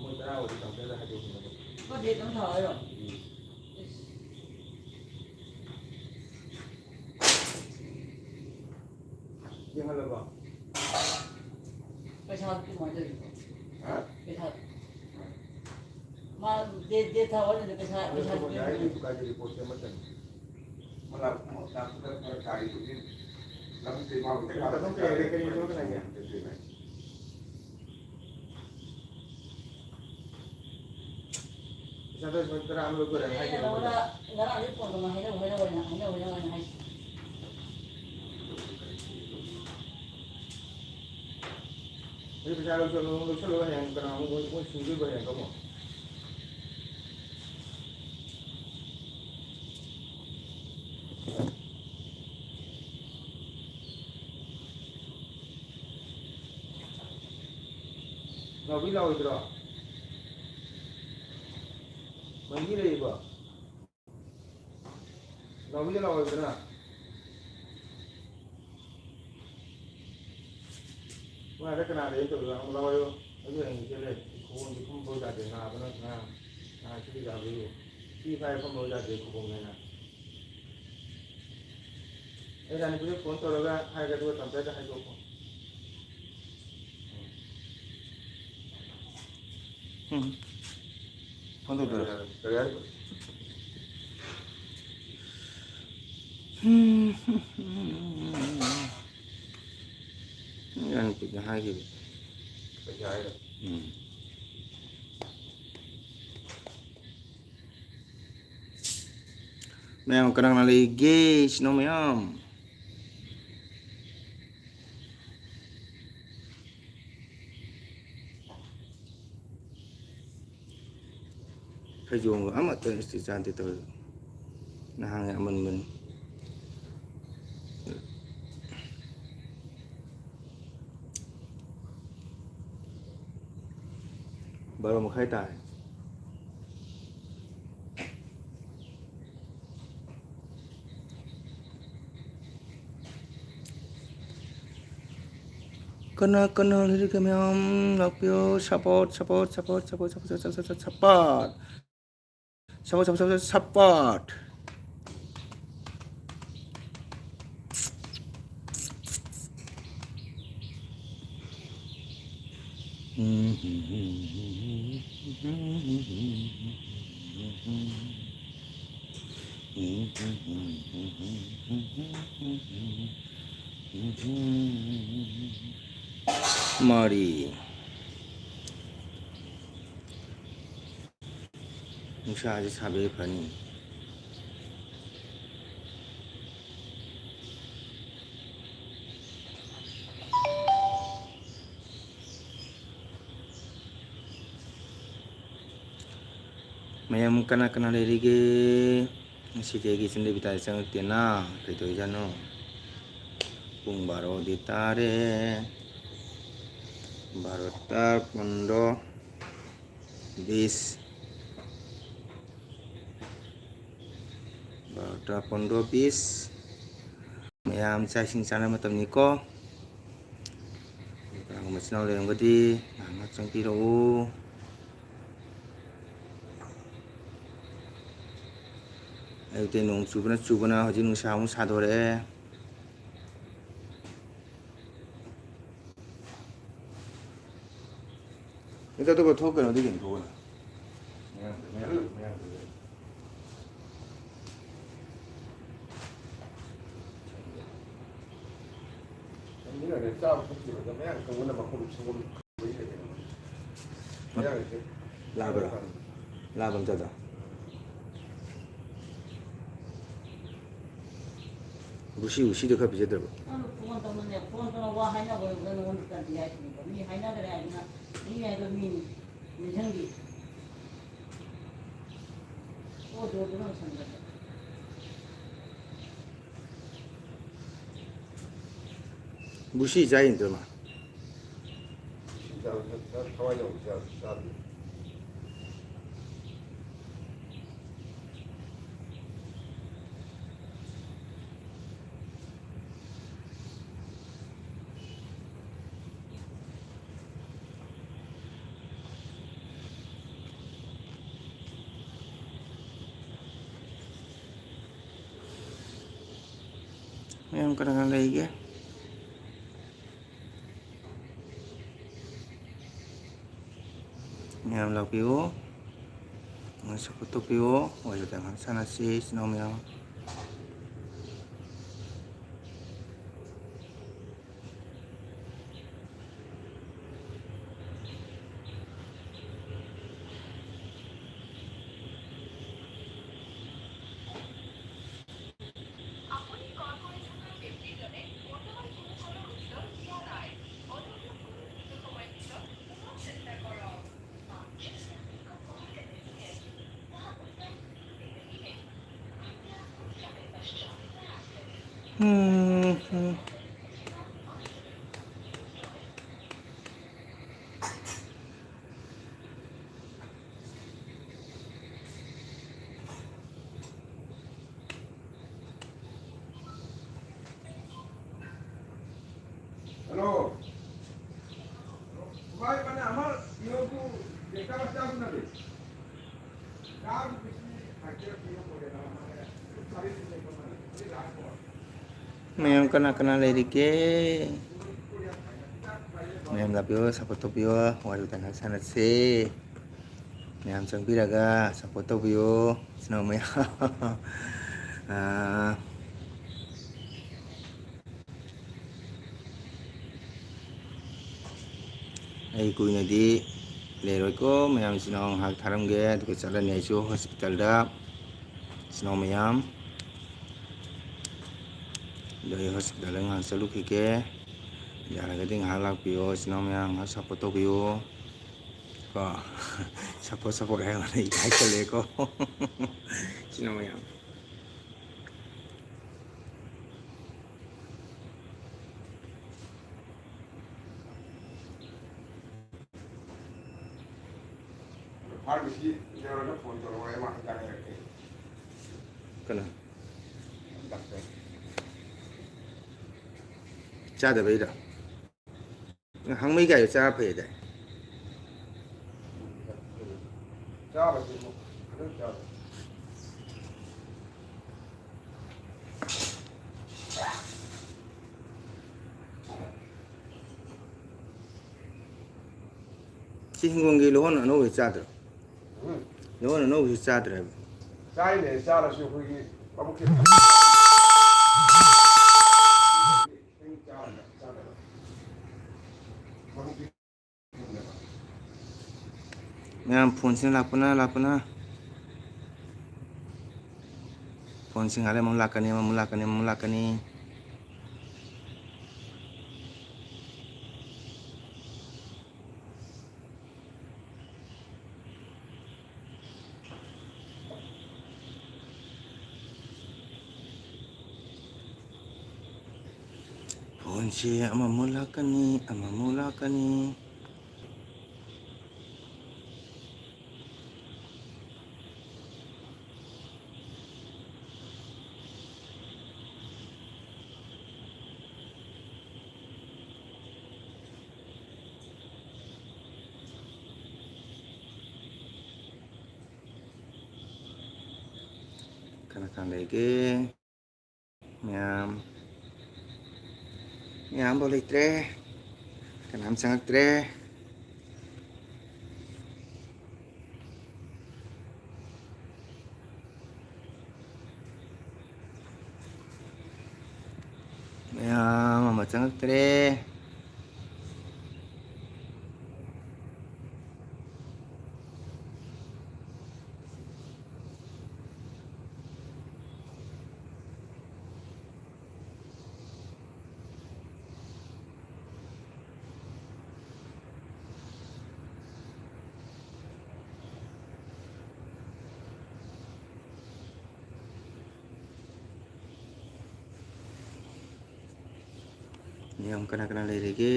ꯃꯣꯏ ꯇꯔꯥ ꯑꯣꯏꯔꯗꯤ ꯇꯝꯆꯥꯗ ꯍꯥꯏꯗꯣꯛꯈꯤꯕꯅꯦ꯫ ꯃꯥ date ꯑꯃ ꯊꯥꯎ ꯍꯥꯏꯔꯣ? ꯎꯝ꯫ ꯏꯁ꯫ ꯌꯦꯡꯍꯜꯂꯕꯣ? ꯄꯩꯁꯥꯗꯤ ꯀꯃꯥꯏꯅ ꯇꯧꯔꯤꯅꯣ? ꯍꯥ? ꯄꯩꯁꯥ꯫ ꯃꯥ date, date ꯊꯥ ꯋꯥꯠꯂꯤꯉꯩꯗ ꯄꯩꯁꯥ, ꯑꯗꯨ ꯄꯩꯁꯥ ꯊꯕꯛ ꯄꯤꯔꯝꯃꯣ꯫ ꯌꯥꯏ, ꯀꯩꯁꯨ ꯀꯥꯏꯗꯦ, report ꯁꯦꯝꯃꯛꯀꯅꯤ꯫ ꯃꯥ ꯂꯥꯛ-, ꯂꯥꯛꯄꯗ ꯐꯔꯛ ꯇꯥꯔꯤ ꯍꯧꯖꯤꯛ꯫ ꯂꯝꯕꯤ ꯀꯩ ꯃꯥ ꯍꯧꯖꯤꯛ ꯀꯩꯅꯣ ꯃꯥ ꯇꯧꯐꯝ ꯀꯩ ꯂꯩꯔꯦ? ꯀꯔꯤ ꯊꯣꯛꯂꯛꯀꯅꯤ ꯍꯥꯏꯒꯦ? ꯄꯩꯁꯥꯗꯣ ꯂꯨꯄꯥ ꯇꯔꯥ ꯑꯃ ꯂꯧꯊꯣꯔꯛꯑꯦ ꯍꯥꯏꯈꯤꯕ ꯑꯩꯅ ꯅꯉꯣꯟꯗ꯫ ꯉꯔꯥꯡꯗꯩ ꯐꯣꯟ ꯇꯧꯅ ꯍꯥꯏꯅꯧ, ꯍꯥꯏꯅꯧ ꯍꯥꯏꯅ, ꯍꯥꯏꯅꯧ, ꯍꯥꯏꯅꯧ ꯍꯥꯏꯅ ꯍꯥꯏꯁꯦ꯫ ꯑꯗꯨ ꯄꯩꯁꯥ ꯂꯧꯁꯜꯂꯨ, ꯂꯧꯁꯜꯂꯨ ꯍꯌꯦꯡ ꯀꯅꯥ ꯑꯃꯨꯛ ꯃꯣꯏ, ꯃꯣꯏ ꯁꯤꯡꯗꯣꯏꯕ ꯍꯌꯦꯡ ꯑꯃꯨꯛ꯫ ꯅꯥꯎꯕꯤ ꯂꯥꯛꯑꯣꯏꯗ꯭ꯔꯣ? ꯃꯟꯗꯤ ꯂꯩꯔꯤꯕꯣ? ꯅꯥꯎꯕꯤꯒ ꯂꯥꯛꯑꯣꯏꯗꯅ? ꯃꯥꯗ ꯀꯅꯥꯗ ꯑꯩ ꯇꯧꯔꯒ ꯑꯃꯨꯛ ꯂꯥꯛꯑꯣꯌꯣ꯫ ꯑꯗꯨ ꯍꯌꯦꯡ ꯆꯦꯜꯂꯦ꯫ ꯈꯣꯡꯁꯦ ꯐꯝꯕ ꯌꯥꯗꯦ, ꯅꯥꯕꯅ ꯉꯔꯥꯡ꯫ ꯅꯍꯥꯟ ꯁꯤꯒꯤ ꯌꯥꯕꯒꯤ꯫ ꯁꯤ ꯐꯥꯏ ꯐꯝꯕ ꯌꯥꯗꯦ, ꯈꯨꯕꯣꯝꯅꯦꯅ꯫ ꯑꯩ ꯔꯥꯅꯤꯄꯨꯔꯗ ꯐꯣꯟ ꯇꯧꯔꯒ ꯍꯥꯏꯔꯒꯦ, ꯑꯗꯨꯒ ꯇꯝꯆꯥꯗ ꯍꯥꯏꯗꯣꯛꯈꯣ꯫ ꯎꯝ꯫ ꯐꯣꯟ ꯇꯧꯗꯣꯏꯔꯣ? ꯀꯔꯤ ꯍꯥꯏꯅꯣ? ꯎꯝ꯫ ꯏꯆꯥꯅꯨꯄꯤꯗ ꯍꯥꯏꯈꯤꯕ꯫ ꯀꯔꯤ ꯍꯥꯏꯅꯣ? ꯎꯝ꯫ ꯃꯌꯥꯝ ꯀꯅꯥ ꯀꯅꯥ ꯂꯩꯒꯦ? ꯏꯆꯤꯟ ꯏꯅꯥꯎ ꯃꯌꯥꯝ꯫ ꯐꯩꯖꯣꯝꯒ ꯑꯃꯠꯇ ꯏꯁꯇ꯭ꯔꯤ ꯆꯥꯗꯦ ꯇꯧꯔꯤꯁꯦ꯫ ꯅꯍꯥꯟꯒꯤ ꯑꯃꯟꯕꯅꯤ꯫ ꯕꯥꯔꯣ ꯃꯈꯥꯏ ꯇꯥꯔꯦ꯫ ꯀꯅꯥ ꯀꯅꯥ ꯂꯩꯔꯤꯒꯦ ꯃꯌꯥꯝ? ꯂꯥꯛꯄꯤꯌꯣ꯫ Support, support, support꯫ Support, support, support, support꯫ ꯃꯔꯤ꯫ ꯅꯨꯡꯁꯥꯁꯦ ꯁꯥꯕꯤꯔ ꯐꯅꯤ꯫ ꯃꯌꯥꯝ ꯀꯅꯥ ꯀꯅꯥ ꯂꯩꯔꯤꯒꯦ? ꯉꯁꯤꯗꯤ ꯑꯩꯒꯤ ꯏꯆꯟ ꯗꯦꯕꯤꯇꯥꯗꯤ ꯆꯪꯉꯛꯇꯦꯅ, ꯀꯩꯗꯧꯔꯤꯖꯥꯠꯅꯣ? ꯄꯨꯡ ꯕꯥꯔꯣꯗꯤ ꯇꯥꯔꯦ꯫ ꯕꯥꯔꯣ ꯇꯥꯔ ꯄꯨꯡꯗꯣ ꯕꯤꯁ꯫ ꯕꯥꯔꯣ ꯇꯥꯔ ꯄꯨꯡꯗꯣ ꯕꯤꯁ꯫ ꯃꯌꯥꯝ ꯆꯥꯛ ꯏꯁꯤꯡ ꯆꯥꯅ ꯃꯇꯝꯅꯤꯀꯣ꯫ ꯀꯅꯥꯒꯨꯝꯕ ꯏꯆꯤꯟ ꯏꯅꯥꯎ ꯂꯩꯔꯝꯒꯗꯤ ꯉꯥꯏꯍꯥꯛ ꯉꯥꯏꯍꯥꯛ ꯆꯪꯕꯤꯔꯛꯎ꯫ ꯑꯌꯨꯛꯇꯩ ꯅꯣꯡ ꯆꯨꯕꯅ ꯆꯨꯕꯅ ꯍꯧꯖꯤꯛ ꯅꯨꯡꯁꯥ ꯑꯃꯨꯛ ꯁꯥꯗꯣꯔꯛꯑꯦ꯫ ꯅꯠꯇꯦ, ꯑꯇꯣꯞꯄ ꯊꯣꯛ ꯀꯩꯅꯣꯗꯤ ꯀꯩꯅꯣ ꯊꯣꯛꯑꯣꯅ꯫ ꯃꯌꯥꯡ-, ꯃꯌꯥꯡ-, ꯃꯌꯥꯡ-, ꯆꯥꯕ ꯊꯛꯈꯤꯕꯗ ꯃꯌꯥꯡ ꯀꯪꯕꯅ ꯃꯈꯣꯡ ꯁꯪꯒꯣꯝ ꯈꯪꯕꯒꯤ ꯀꯩꯅꯣ꯫ ꯃꯌꯥꯡꯁꯦ ꯂꯥꯕꯔꯣ? ꯂꯥꯕ ꯑꯝꯇꯗ꯫ ꯕꯨꯁꯤ ꯕꯨꯁꯤꯗꯣ ꯈꯔ ꯄꯤꯖꯗ꯭ꯔꯕ? ꯅꯪꯅ ꯐꯣꯟ ꯇꯧꯅꯅꯦ, ꯐꯣꯟ ꯇꯧꯔ ꯋꯥ ꯍꯥꯏꯅꯕ ꯑꯣꯏꯔꯒ ꯅꯉꯣꯟꯗ ꯇꯜꯂꯤ ꯍꯥꯏꯁꯤꯅꯦꯕ꯫ ꯃꯤ ꯍꯥꯏꯅꯈ꯭ꯔꯦ ꯍꯥꯏꯗꯅ, ꯃꯤ ꯍꯥꯏꯕ ꯃꯤꯅꯤ꯫ ꯅꯤꯡꯁꯤꯡꯕꯤ꯫ ꯕꯨꯁꯤ ꯆꯥꯏꯅꯤ ꯇꯧꯃ꯫ ꯊꯋꯥꯏ ꯌꯥꯎꯕ ꯆꯥ-, ꯆꯥꯗꯦ꯫ ꯃꯌꯥꯝ ꯀꯅꯥ ꯀꯅꯥ ꯂꯩꯒꯦ? ꯃꯌꯥꯝ ꯂꯥꯛꯄꯤꯌꯨ, ꯉꯥꯏꯍꯥꯛ ꯁꯞꯄꯣꯔꯠ ꯇꯧꯕꯤꯌꯨ꯫ ꯋꯥꯔꯤ ꯋꯥꯇꯥꯏ ꯉꯥꯏꯍꯥꯛ ꯁꯥꯟꯅꯁꯤ, ꯏꯆꯤꯟ ꯏꯅꯥꯎ ꯃꯌꯥꯝ꯫ ꯎꯝ, ꯎꯝ꯫ Hello. ꯃꯌꯥꯝ ꯀꯅꯥ ꯀꯅꯥ ꯂꯩꯔꯤꯒꯦ? ꯃꯌꯥꯝ ꯂꯥꯛꯄꯤꯌꯣ, ꯁꯞꯄꯣꯔꯠ ꯇꯧꯕꯤꯌꯣ, ꯋꯥꯔꯤ ꯋꯥꯇꯥꯏ ꯉꯥꯏꯍꯥꯛ ꯁꯥꯟꯅꯁꯦ꯫ ꯃꯌꯥꯝ ꯆꯪꯕꯤꯔꯒ ꯁꯞꯄꯣꯔꯠ ꯇꯧꯕꯤꯌꯣ, ꯏꯆꯤꯟ ꯏꯅꯥꯎ ꯃꯌꯥꯝ꯫ ꯑꯥ, ꯑꯩ ꯀꯨꯏꯅꯗꯤ ꯂꯩꯔꯣꯏꯀꯣ, ꯃꯌꯥꯝ ꯏꯆꯤꯟ ꯏꯅꯥꯎ ꯉꯥꯏꯍꯥꯛ ꯊꯥꯔꯝꯒꯦ, ꯑꯗꯨꯒ ꯆꯠꯂꯅꯤ ꯑꯩꯁꯨ ꯍꯣꯁꯄꯤꯇꯥꯜꯗ꯫ ꯏꯆꯤꯟ ꯏꯅꯥꯎ ꯃꯌꯥꯝ, ꯑꯗꯣ ꯑꯩ ꯍꯣꯁꯄꯤꯇꯥꯜꯗ ꯉꯥꯏꯍꯥꯛ ꯆꯠꯂꯨꯈꯤꯒꯦ꯫ ꯌꯥꯔꯒꯗꯤ ꯉꯥꯏꯍꯥꯛ ꯂꯥꯛꯄꯤꯌꯣ, ꯏꯆꯤꯟ ꯏꯅꯥꯎ ꯃꯌꯥꯝ ꯉꯥꯏꯍꯥꯛ ꯁꯞꯄꯣꯔꯠ ꯇꯧꯕꯤꯌꯣ꯫ ꯀꯣ, ꯁꯞꯄꯣꯔꯠ, ꯁꯞꯄꯣꯔꯠ ꯍꯥꯏꯔꯒ ꯑꯩ ꯏꯀꯥꯏꯁꯜꯂꯛꯑꯦꯀꯣ꯫ ꯁꯤꯅ ꯃꯌꯥꯝ꯫ ꯐꯥꯔꯃꯥꯁꯤ ꯌꯧꯔꯒ ꯐꯣꯟ ꯇꯧꯔꯛꯑꯣ, ꯑꯩ ꯃꯥ ꯍꯤꯗꯥꯛ ꯂꯩꯔꯛꯀꯦ꯫ ꯀꯅꯥ? ꯗꯥꯛꯇꯔ꯫ ꯆꯥꯗꯕꯩꯔꯣ? ꯍꯥꯡꯃꯩ ꯀꯥꯏꯗ ꯆꯥ ꯐꯩ ꯍꯥꯏꯗꯥꯏ? ꯆꯥꯕꯁꯦ ꯑꯃꯨꯛ ꯐꯖꯅ ꯆꯥꯕ꯫ ꯁꯤ ꯍꯤꯡꯒꯣꯜꯒꯤ ꯂꯨꯍꯣꯟ ꯑꯅꯧꯕꯁꯤ ꯆꯥꯗ꯭ꯔꯣ? ꯎꯝ꯫ ꯂꯨꯍꯣꯟ ꯑꯅꯧꯕꯁꯤ ꯆꯥꯗ꯭ꯔꯦꯕ꯫ ꯆꯥꯏꯅꯦ, ꯆꯥꯔꯁꯨ ꯑꯩꯈꯣꯏꯒꯤ ꯃꯕꯨꯛꯁꯦ ꯃꯌꯥꯝ ꯐꯣꯟꯁꯤꯅ ꯂꯥꯛꯄꯅ, ꯂꯥꯛꯄꯅ꯫ ꯐꯣꯟꯁꯤꯡ ꯍꯥꯏꯔꯦ ꯑꯃꯨꯛ ꯂꯥꯛꯀꯅꯤ, ꯑꯃꯃꯨꯛ ꯂꯥꯛꯀꯅꯤ, ꯑꯃꯃꯨꯛ ꯂꯥꯛꯀꯅꯤ꯫ ꯐꯣꯟꯁꯤ ꯑꯃꯃꯨꯛ ꯂꯥꯛꯀꯅꯤ, ꯑꯃꯃꯨꯛ ꯂꯥꯛꯀꯅꯤ꯫ ꯀꯅꯥ ꯀꯅꯥ ꯂꯩꯒꯦ? ꯃꯌꯥꯝ, ꯃꯌꯥꯝꯐꯥꯎ ꯂꯩꯇ꯭ꯔꯦ꯫ ꯀꯅꯥꯝ ꯆꯪꯉꯛꯇ꯭ꯔꯦ꯫ ꯃꯌꯥꯝ ꯑꯃ ꯆꯪꯉꯛꯇ꯭ꯔꯦ꯫ ꯌꯥꯝ ꯀꯅꯥ ꯀꯅꯥ ꯂꯩꯔꯤꯒꯦ?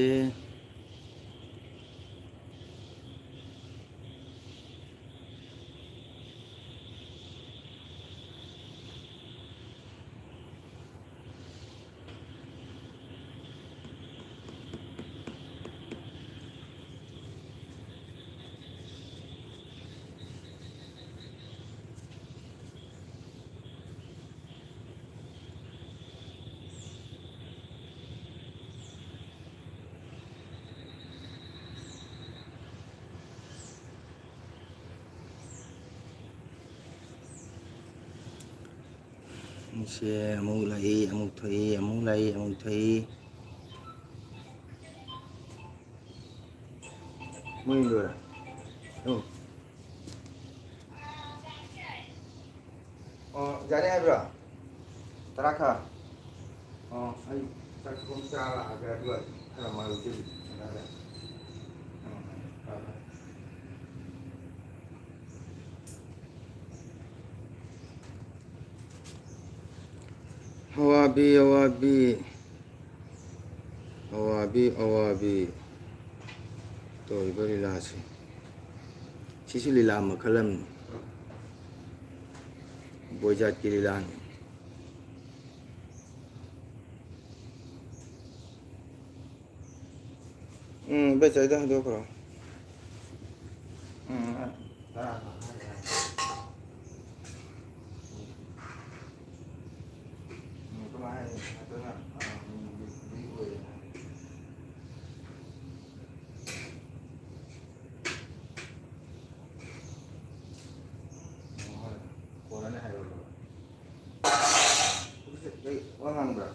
ꯁꯦ ꯑꯃꯨꯛ ꯂꯥꯛꯏ, ꯑꯃꯨꯛ ꯊꯣꯛꯏ, ꯑꯃꯨꯛ ꯂꯥꯛꯏ, ꯑꯃꯨꯛ ꯊꯣꯛꯏ꯫ ꯃꯣꯏ ꯂꯣꯏꯔꯦ꯫ ꯑꯣ꯫ ꯑꯣ, ꯌꯥꯔꯦ ꯍꯥꯏꯕ꯭ꯔꯣ? ꯇꯔꯥ ꯈꯛ? ꯑꯣ, ꯑꯩ ꯆꯥꯛ ꯊꯣꯡ ꯆꯥꯔꯛꯑꯒꯦ, ꯑꯗꯨꯒ ꯈꯔ ꯃꯔꯨꯞꯁꯤ ꯁꯥꯟꯅꯔꯦ꯫ ꯑꯣ, ꯐꯔꯦ, ꯐꯔꯦ꯫ ꯑꯋꯥꯕꯤ, ꯑꯋꯥꯕꯤ, ꯑꯋꯥꯕꯤ, ꯑꯋꯥꯕꯤ ꯇꯧꯔꯤꯕ ꯂꯤꯂꯥꯁꯦ, ꯁꯤꯁꯨ ꯂꯤꯂꯥ ꯃꯈꯜ ꯑꯃꯅꯤ, ꯕꯣꯏꯖꯥꯠꯀꯤ ꯂꯤꯂꯥꯅꯤ꯫ ꯎꯝ, ꯏꯕꯦꯆꯧꯗ ꯍꯟꯗꯣꯛꯈ꯭ꯔꯣ꯫ ꯎꯝ, ꯇꯔꯥ ꯈꯛ ꯍꯥꯏꯔꯦ꯫ ꯎꯝ, ꯀꯃꯥꯏ ꯍꯥꯏꯅꯤ? ꯉꯥꯛꯇꯅ, ꯑ, ꯎꯝ, ꯕꯤ-, ꯕꯤ ꯑꯣꯏꯔꯦ꯫ ꯎꯝ, ꯍꯣꯏ꯫ ꯀꯣꯟꯅꯅꯦ ꯍꯥꯏꯔꯛꯑꯣ꯫ ꯀꯩ ꯋꯥ ꯉꯥꯡꯕ꯭ꯔꯥ?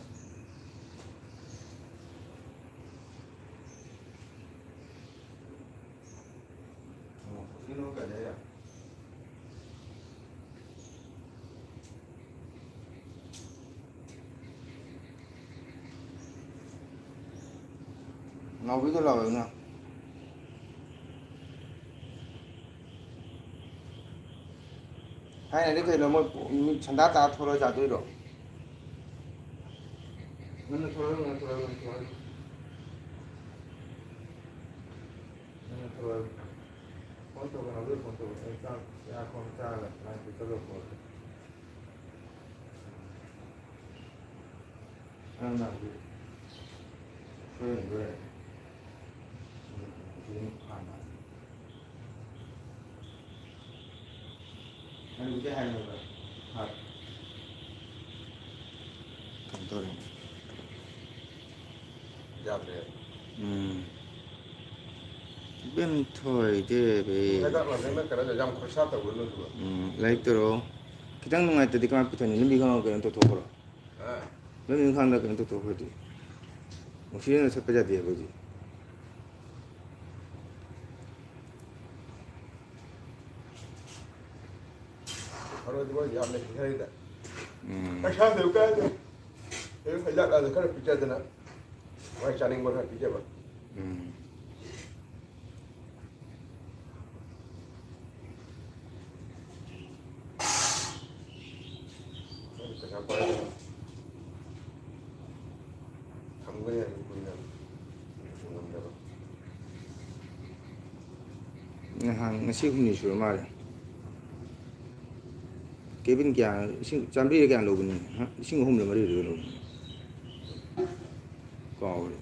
ꯑꯣ, ꯍꯧꯖꯤꯛꯀꯤꯗꯣ ꯀꯩ ꯍꯥꯏꯔꯦ? ꯅꯥꯎꯕꯤꯗꯣ ꯂꯥꯛꯑꯣ ꯏꯅꯥꯎ꯫ ꯊꯥꯏꯅꯗꯤ ꯀꯩꯅꯣ ꯃꯣꯏ ꯃꯤ ꯁꯟꯗꯥ ꯇꯥꯔ ꯊꯣꯛꯂꯛꯑ ꯆꯥꯗꯣꯏꯔꯣ? ꯉꯟꯅ ꯊꯣꯛꯂꯛꯑꯣ, ꯉꯟꯅ ꯊꯣꯛꯂꯛꯑꯣ, ꯉꯟꯅ ꯊꯣꯛꯂꯛꯑꯣ꯫ ꯅꯪꯅ ꯊꯣꯛꯂꯛꯑꯣ꯫ ꯐꯣꯟ ꯇꯧꯒꯅꯨ, ꯑꯗꯨ ꯐꯣꯟ ꯇꯧꯒꯅꯨ꯫ ꯑꯩ ꯆꯥꯛ, ꯆꯥꯛ ꯈꯣꯡ ꯆꯥꯔꯒ ꯂꯥꯏꯟ ꯄꯤꯛ ꯇꯧꯔꯛꯄ꯫ ꯅꯪꯅ ꯍꯧꯖꯤꯛ ꯁꯣꯏꯔꯝꯗꯣꯔꯦ꯫ ꯍꯥꯟꯅ꯫ ꯑꯗꯨꯗꯤ ꯍꯥꯏꯔꯣꯏꯕ꯫ ꯍꯣꯏ꯫ ꯀꯩꯅꯣ ꯇꯧꯔꯦ꯫ ꯌꯥꯗ꯭ꯔꯦ꯫ ꯎꯝ꯫ ꯏꯕꯦꯝꯊꯣꯏ ꯗꯦꯕꯤ꯫ ꯍꯤꯗꯥꯛ ꯂꯥꯡꯊꯛꯅ ꯀꯩꯅꯣ ꯌꯥꯝ ꯈꯣꯔꯁꯥ ꯇꯧꯒꯅꯨ ꯑꯗꯨꯒ꯫ ꯎꯝ, ꯂꯥꯏꯔꯤꯛ ꯇꯧꯔꯣ꯫ ꯈꯤꯇꯪ ꯅꯨꯡꯉꯥꯏꯇ꯭ꯔꯗꯤ ꯀꯃꯥꯏꯅ ꯄꯨꯊꯣꯛꯅꯤ? ꯂꯝꯕꯤ ꯈꯪꯉꯒ ꯀꯩꯅꯣ ꯇꯧꯊꯣꯛꯈ꯭ꯔꯣ꯫ ꯍꯥ? ꯂꯝꯕꯤ ꯈꯪꯗ ꯀꯩꯅꯣ ꯇꯧꯊꯣꯛꯈ꯭ꯔꯗꯤ꯫ ꯑꯣꯛꯁꯤꯖꯦꯟꯗ ꯆꯠꯄ ꯌꯥꯗꯦꯕ ꯍꯧꯖꯤꯛ꯫ ꯐꯔꯣꯏꯗꯤ ꯃꯣꯏ ꯌꯥꯝꯅ ꯄꯤꯊꯔꯤꯗ꯫ ꯎꯝ꯫ ꯄꯩꯁꯥꯗꯨ ꯀꯥꯏꯗ? ꯑꯌꯨꯛ ꯍꯩꯖꯥꯛ ꯂꯥꯗ ꯈꯔ ꯄꯤꯖꯗꯅ, ꯃꯣꯏ ꯆꯥꯅꯤꯡꯕ ꯈꯔ ꯄꯤꯖꯕ꯫ ꯎꯝ꯫ ꯃꯣꯏ ꯄꯩꯁꯥ ꯄꯥꯏꯗꯅ ꯊꯝꯒꯅꯤ ꯍꯥꯏꯕ ꯀꯨꯏꯅ ꯉꯝꯗꯕ꯫ ꯅꯍꯥꯟ, ꯉꯁꯤ ꯍꯨꯝꯅꯤ ꯁꯨꯔ ꯃꯥꯜꯂꯦ꯫ ꯀꯦꯕꯤꯟ ꯀꯌꯥ, ꯂꯤꯁꯤꯡ ꯆꯥꯝꯃꯔꯤꯔ ꯀꯌꯥ ꯂꯧꯕꯅꯤ? ꯍꯥ? ꯂꯤꯁꯤꯡ ꯑꯍꯨꯝꯂ ꯃꯔꯤꯔ ꯂꯧꯕꯅꯤ꯫ ꯀꯥꯎꯔꯦ꯫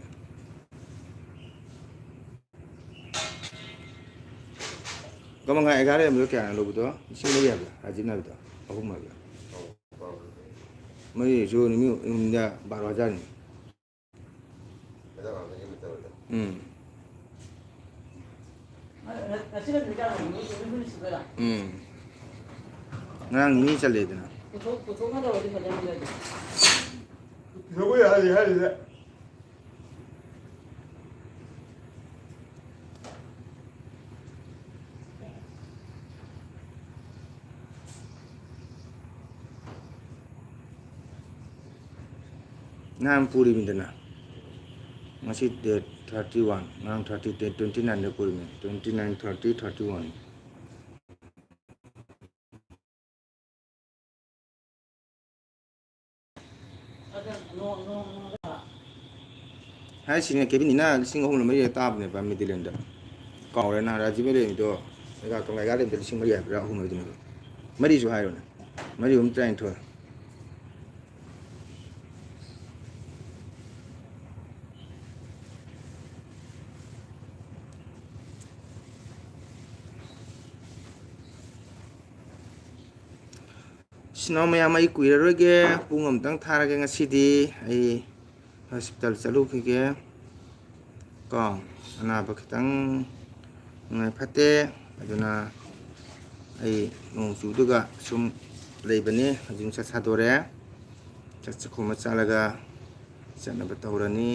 ꯀꯃꯟ ꯍꯥꯏ ꯑꯦꯒꯥꯔꯣ ꯑꯃꯗꯣ ꯀꯌꯥꯅꯣ ꯂꯧꯕꯗꯣ? ꯂꯤꯁꯤꯡ ꯃꯔꯤ ꯍꯥꯏꯕ꯭ꯔꯥ? ꯍꯥꯏꯖꯤꯟ ꯍꯥꯏꯕꯗꯣ? ꯑꯍꯨꯝ ꯍꯥꯏꯕ꯭ꯔꯥ? ꯃꯔꯤꯁꯨ ꯅꯨꯃꯤꯠ ꯍꯨꯝꯅꯤꯗ ꯕꯥꯔꯣ ꯍꯖꯥꯔꯅꯤ꯫ ꯎꯝ꯫ ꯎꯝ꯫ ꯉꯔꯥꯡ ꯅꯤꯅꯤ ꯆꯠꯂꯦꯗꯅ꯫ ꯄꯨꯊꯣꯛ-, ꯄꯨꯊꯣꯛꯅꯗꯕꯗꯤ ꯐꯖꯅ ꯂꯩ꯫ ꯄꯨꯊꯣꯛꯄ ꯌꯥꯔꯤ ꯍꯥꯏꯔꯤꯁꯦ꯫ ꯅꯍꯥꯟ ꯄꯨꯔꯤꯃꯤꯗꯅ꯫ ꯉꯁꯤ date thirty one, ꯉꯔꯥꯡ thirty, date twenty nine ꯗ ꯄꯨꯔꯤꯃꯤ꯫ Twenty nine, thirty, thirty one꯫ ꯍꯥꯏꯁꯤꯅꯦ, ꯀꯦꯕꯤꯟ ꯏꯅ ꯂꯤꯁꯤꯡ ꯑꯍꯨꯝꯂ ꯃꯔꯤꯔ ꯇꯥꯕꯅꯦꯕ ꯃꯤꯗꯤꯂꯦꯟꯗ꯫ ꯀꯥꯎꯔꯦ ꯅꯍꯥꯟ ꯔꯥꯖꯤꯕ ꯂꯩꯔꯝꯃꯤꯗꯣ꯫ ꯂꯩꯒꯥ ꯀꯪꯂꯩꯒꯥ ꯂꯩꯕꯗ ꯂꯤꯁꯤꯡ ꯃꯔꯤ ꯍꯥꯏꯕ꯭ꯔꯥ ꯑꯍꯨꯝ ꯍꯥꯏꯕꯗꯨꯅꯦ꯫ ꯃꯔꯤꯁꯨ ꯍꯥꯏꯔꯣꯅꯦ꯫ ꯃꯔꯤ ꯑꯍꯨꯝ ꯇꯔꯥꯅꯤꯊꯣꯏ꯫ ꯏꯆꯤꯟ ꯏꯅꯥꯎ ꯃꯌꯥꯝ, ꯑꯩ ꯀꯨꯏꯔꯔꯣꯏꯒꯦ, ꯄꯨꯡ ꯑꯃꯇꯪ ꯊꯥꯔꯒꯦ ꯉꯁꯤꯗꯤ꯫ ꯑꯩ ꯍꯣꯁꯄꯤꯇꯥꯜ ꯆꯠꯂꯨꯈꯤꯒꯦ꯫ ꯀꯣ, ꯑꯅꯥꯕ ꯈꯤꯇꯪ ꯅꯨꯡꯉꯥꯏ ꯐꯠꯇꯦ, ꯑꯗꯨꯅ ꯑꯩ ꯅꯣꯡ ꯆꯨꯕꯗꯨꯒ ꯁꯨꯝ ꯂꯩꯕꯅꯤ꯫ ꯍꯧꯖꯤꯛ ꯅꯨꯡꯁꯥ ꯁꯥꯗꯣꯔꯛꯑꯦ꯫ ꯆꯥꯛ ꯆꯥꯛꯈꯣꯝ ꯑꯃ ꯆꯥꯔꯒ ꯆꯠꯅꯕ ꯇꯧꯔꯅꯤ꯫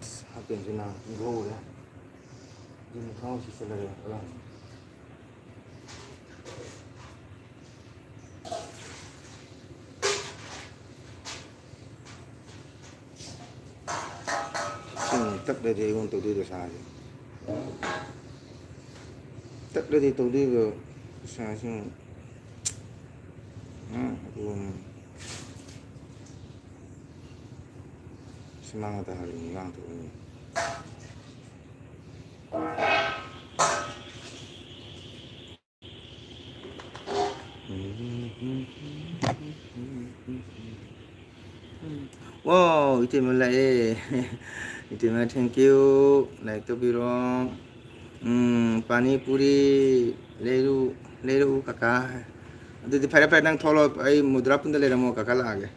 ꯑꯁ, ꯍꯥꯄꯦꯟꯁꯦ ꯅꯍꯥꯟ ꯄꯨꯈꯧꯔꯦ꯫ ꯑꯗꯨꯅ ꯈꯪꯍꯧꯁꯤ ꯆꯠꯂꯒꯦ ꯑꯉꯥꯡꯁꯦ꯫ ꯁꯤꯃꯨꯛ ꯇꯠꯂꯗꯤ ꯑꯩꯉꯣꯟꯗ ꯇꯧꯗꯣꯏ ꯗꯁꯥꯁꯦ꯫ ꯇꯠꯂꯗꯤ ꯇꯧꯗꯣꯏꯕ ꯗꯁꯥꯁꯤꯃꯨꯛ꯫ ꯎꯝ, ꯑꯗꯨꯅꯤ꯫ ꯁꯨꯃꯥꯡꯗ ꯍꯥꯏꯕꯅꯤ, ꯏꯃꯥꯡ ꯊꯣꯛꯑꯅꯤ꯫ ꯋꯥꯎ, ꯏꯇꯩꯃ ꯂꯥꯛꯑꯦ꯫ ꯏꯇꯩꯃ, thank you꯫ Like ꯇꯧꯕꯤꯔꯣ꯫ ꯎꯝ, ꯄꯥꯅꯤ ꯄꯨꯔꯤ ꯂꯩꯔꯨ-, ꯂꯩꯔꯛꯎ ꯀꯀꯥ꯫ ꯑꯗꯨꯗꯤ ꯐꯔꯦ, ꯐꯔꯦ, ꯅꯪ ꯊꯣꯛꯂꯛꯑꯣ, ꯑꯩ ꯃꯨꯗ꯭ꯔꯥ ꯄꯨꯟꯗ ꯂꯩꯔꯝꯃꯣ, ꯀꯀꯥ ꯂꯥꯛꯑꯒꯦ꯫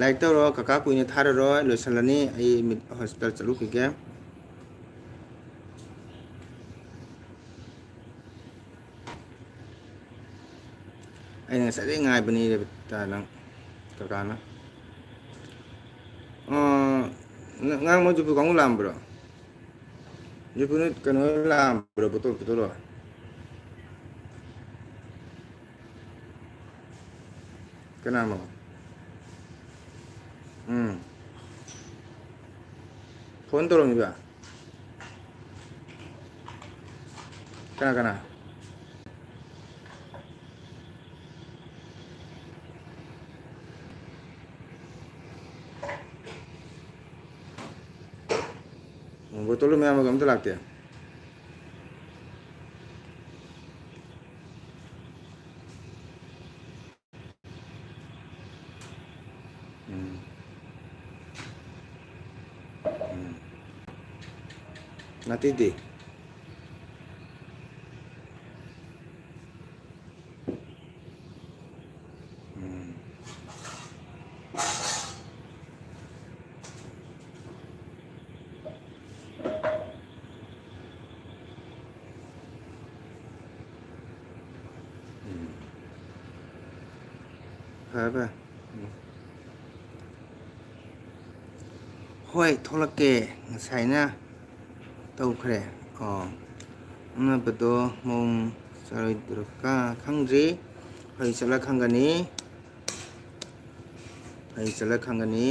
Like ꯇꯧꯔꯣ ꯀꯀꯥ, ꯀꯨꯏꯅ ꯊꯥꯔꯔꯣꯏ, ꯂꯣꯏꯁꯤꯜꯂꯅꯤ, ꯑꯩ ꯃꯤꯠ ꯍꯣꯁꯄꯤꯇꯥꯜ ꯆꯠꯂꯨꯈꯤꯒꯦ꯫ ꯑꯩꯅ ꯉꯁꯥꯏꯗꯩ ꯉꯥꯏꯕꯅꯤ ꯔꯦꯕꯤꯇꯥ ꯅꯪ, ꯀꯀꯥꯅ꯫ ꯑꯥ, ꯅ-, ꯉꯔꯥꯡ ꯃꯣꯏ ꯖꯨꯄꯨ ꯀꯥꯡꯕꯨ ꯂꯥꯛꯑꯝꯕ꯭ꯔꯣ? ꯖꯨꯄꯨ ꯅꯣꯏ ꯀꯩꯅꯣ ꯂꯥꯛꯑꯝꯕ꯭ꯔꯣ? ꯄꯨꯊꯣꯛ-, ꯄꯨꯊꯣꯛꯂꯣ꯫ ꯀꯅꯥꯅꯣ? ꯎꯝ꯫ ꯐꯣꯟ ꯇꯧꯔꯝꯃꯤꯕ? ꯀꯅꯥ ꯀꯅꯥ? ꯕꯣꯇꯣꯜ ꯃꯌꯥꯝ ꯑꯃꯒ ꯑꯝꯇ ꯂꯥꯛꯇꯦ꯫ ꯎꯝ꯫ ꯎꯝ꯫ ꯅꯥꯇꯩꯗꯤ? ꯎꯝ꯫ ꯎꯝ꯫ ꯐꯔꯦ, ꯐꯔꯦ꯫ ꯎꯝ꯫ ꯍꯣꯏ, ꯊꯣꯛꯂꯛꯀꯦ꯫ ꯉꯁꯥꯏꯅ ꯇꯧꯈ꯭ꯔꯦ꯫ ꯑꯣ, ꯈꯪꯅꯕꯗꯣ ꯃꯑꯣꯡ ꯆꯥꯔꯣꯏꯗ꯭ꯔꯥ ꯈꯪꯗ꯭ꯔꯤ꯫ ꯍꯧꯖꯤꯛ ꯆꯠꯂ ꯈꯪꯒꯅꯤ꯫ ꯍꯧꯖꯤꯛ ꯆꯠꯂ ꯈꯪꯒꯅꯤ꯫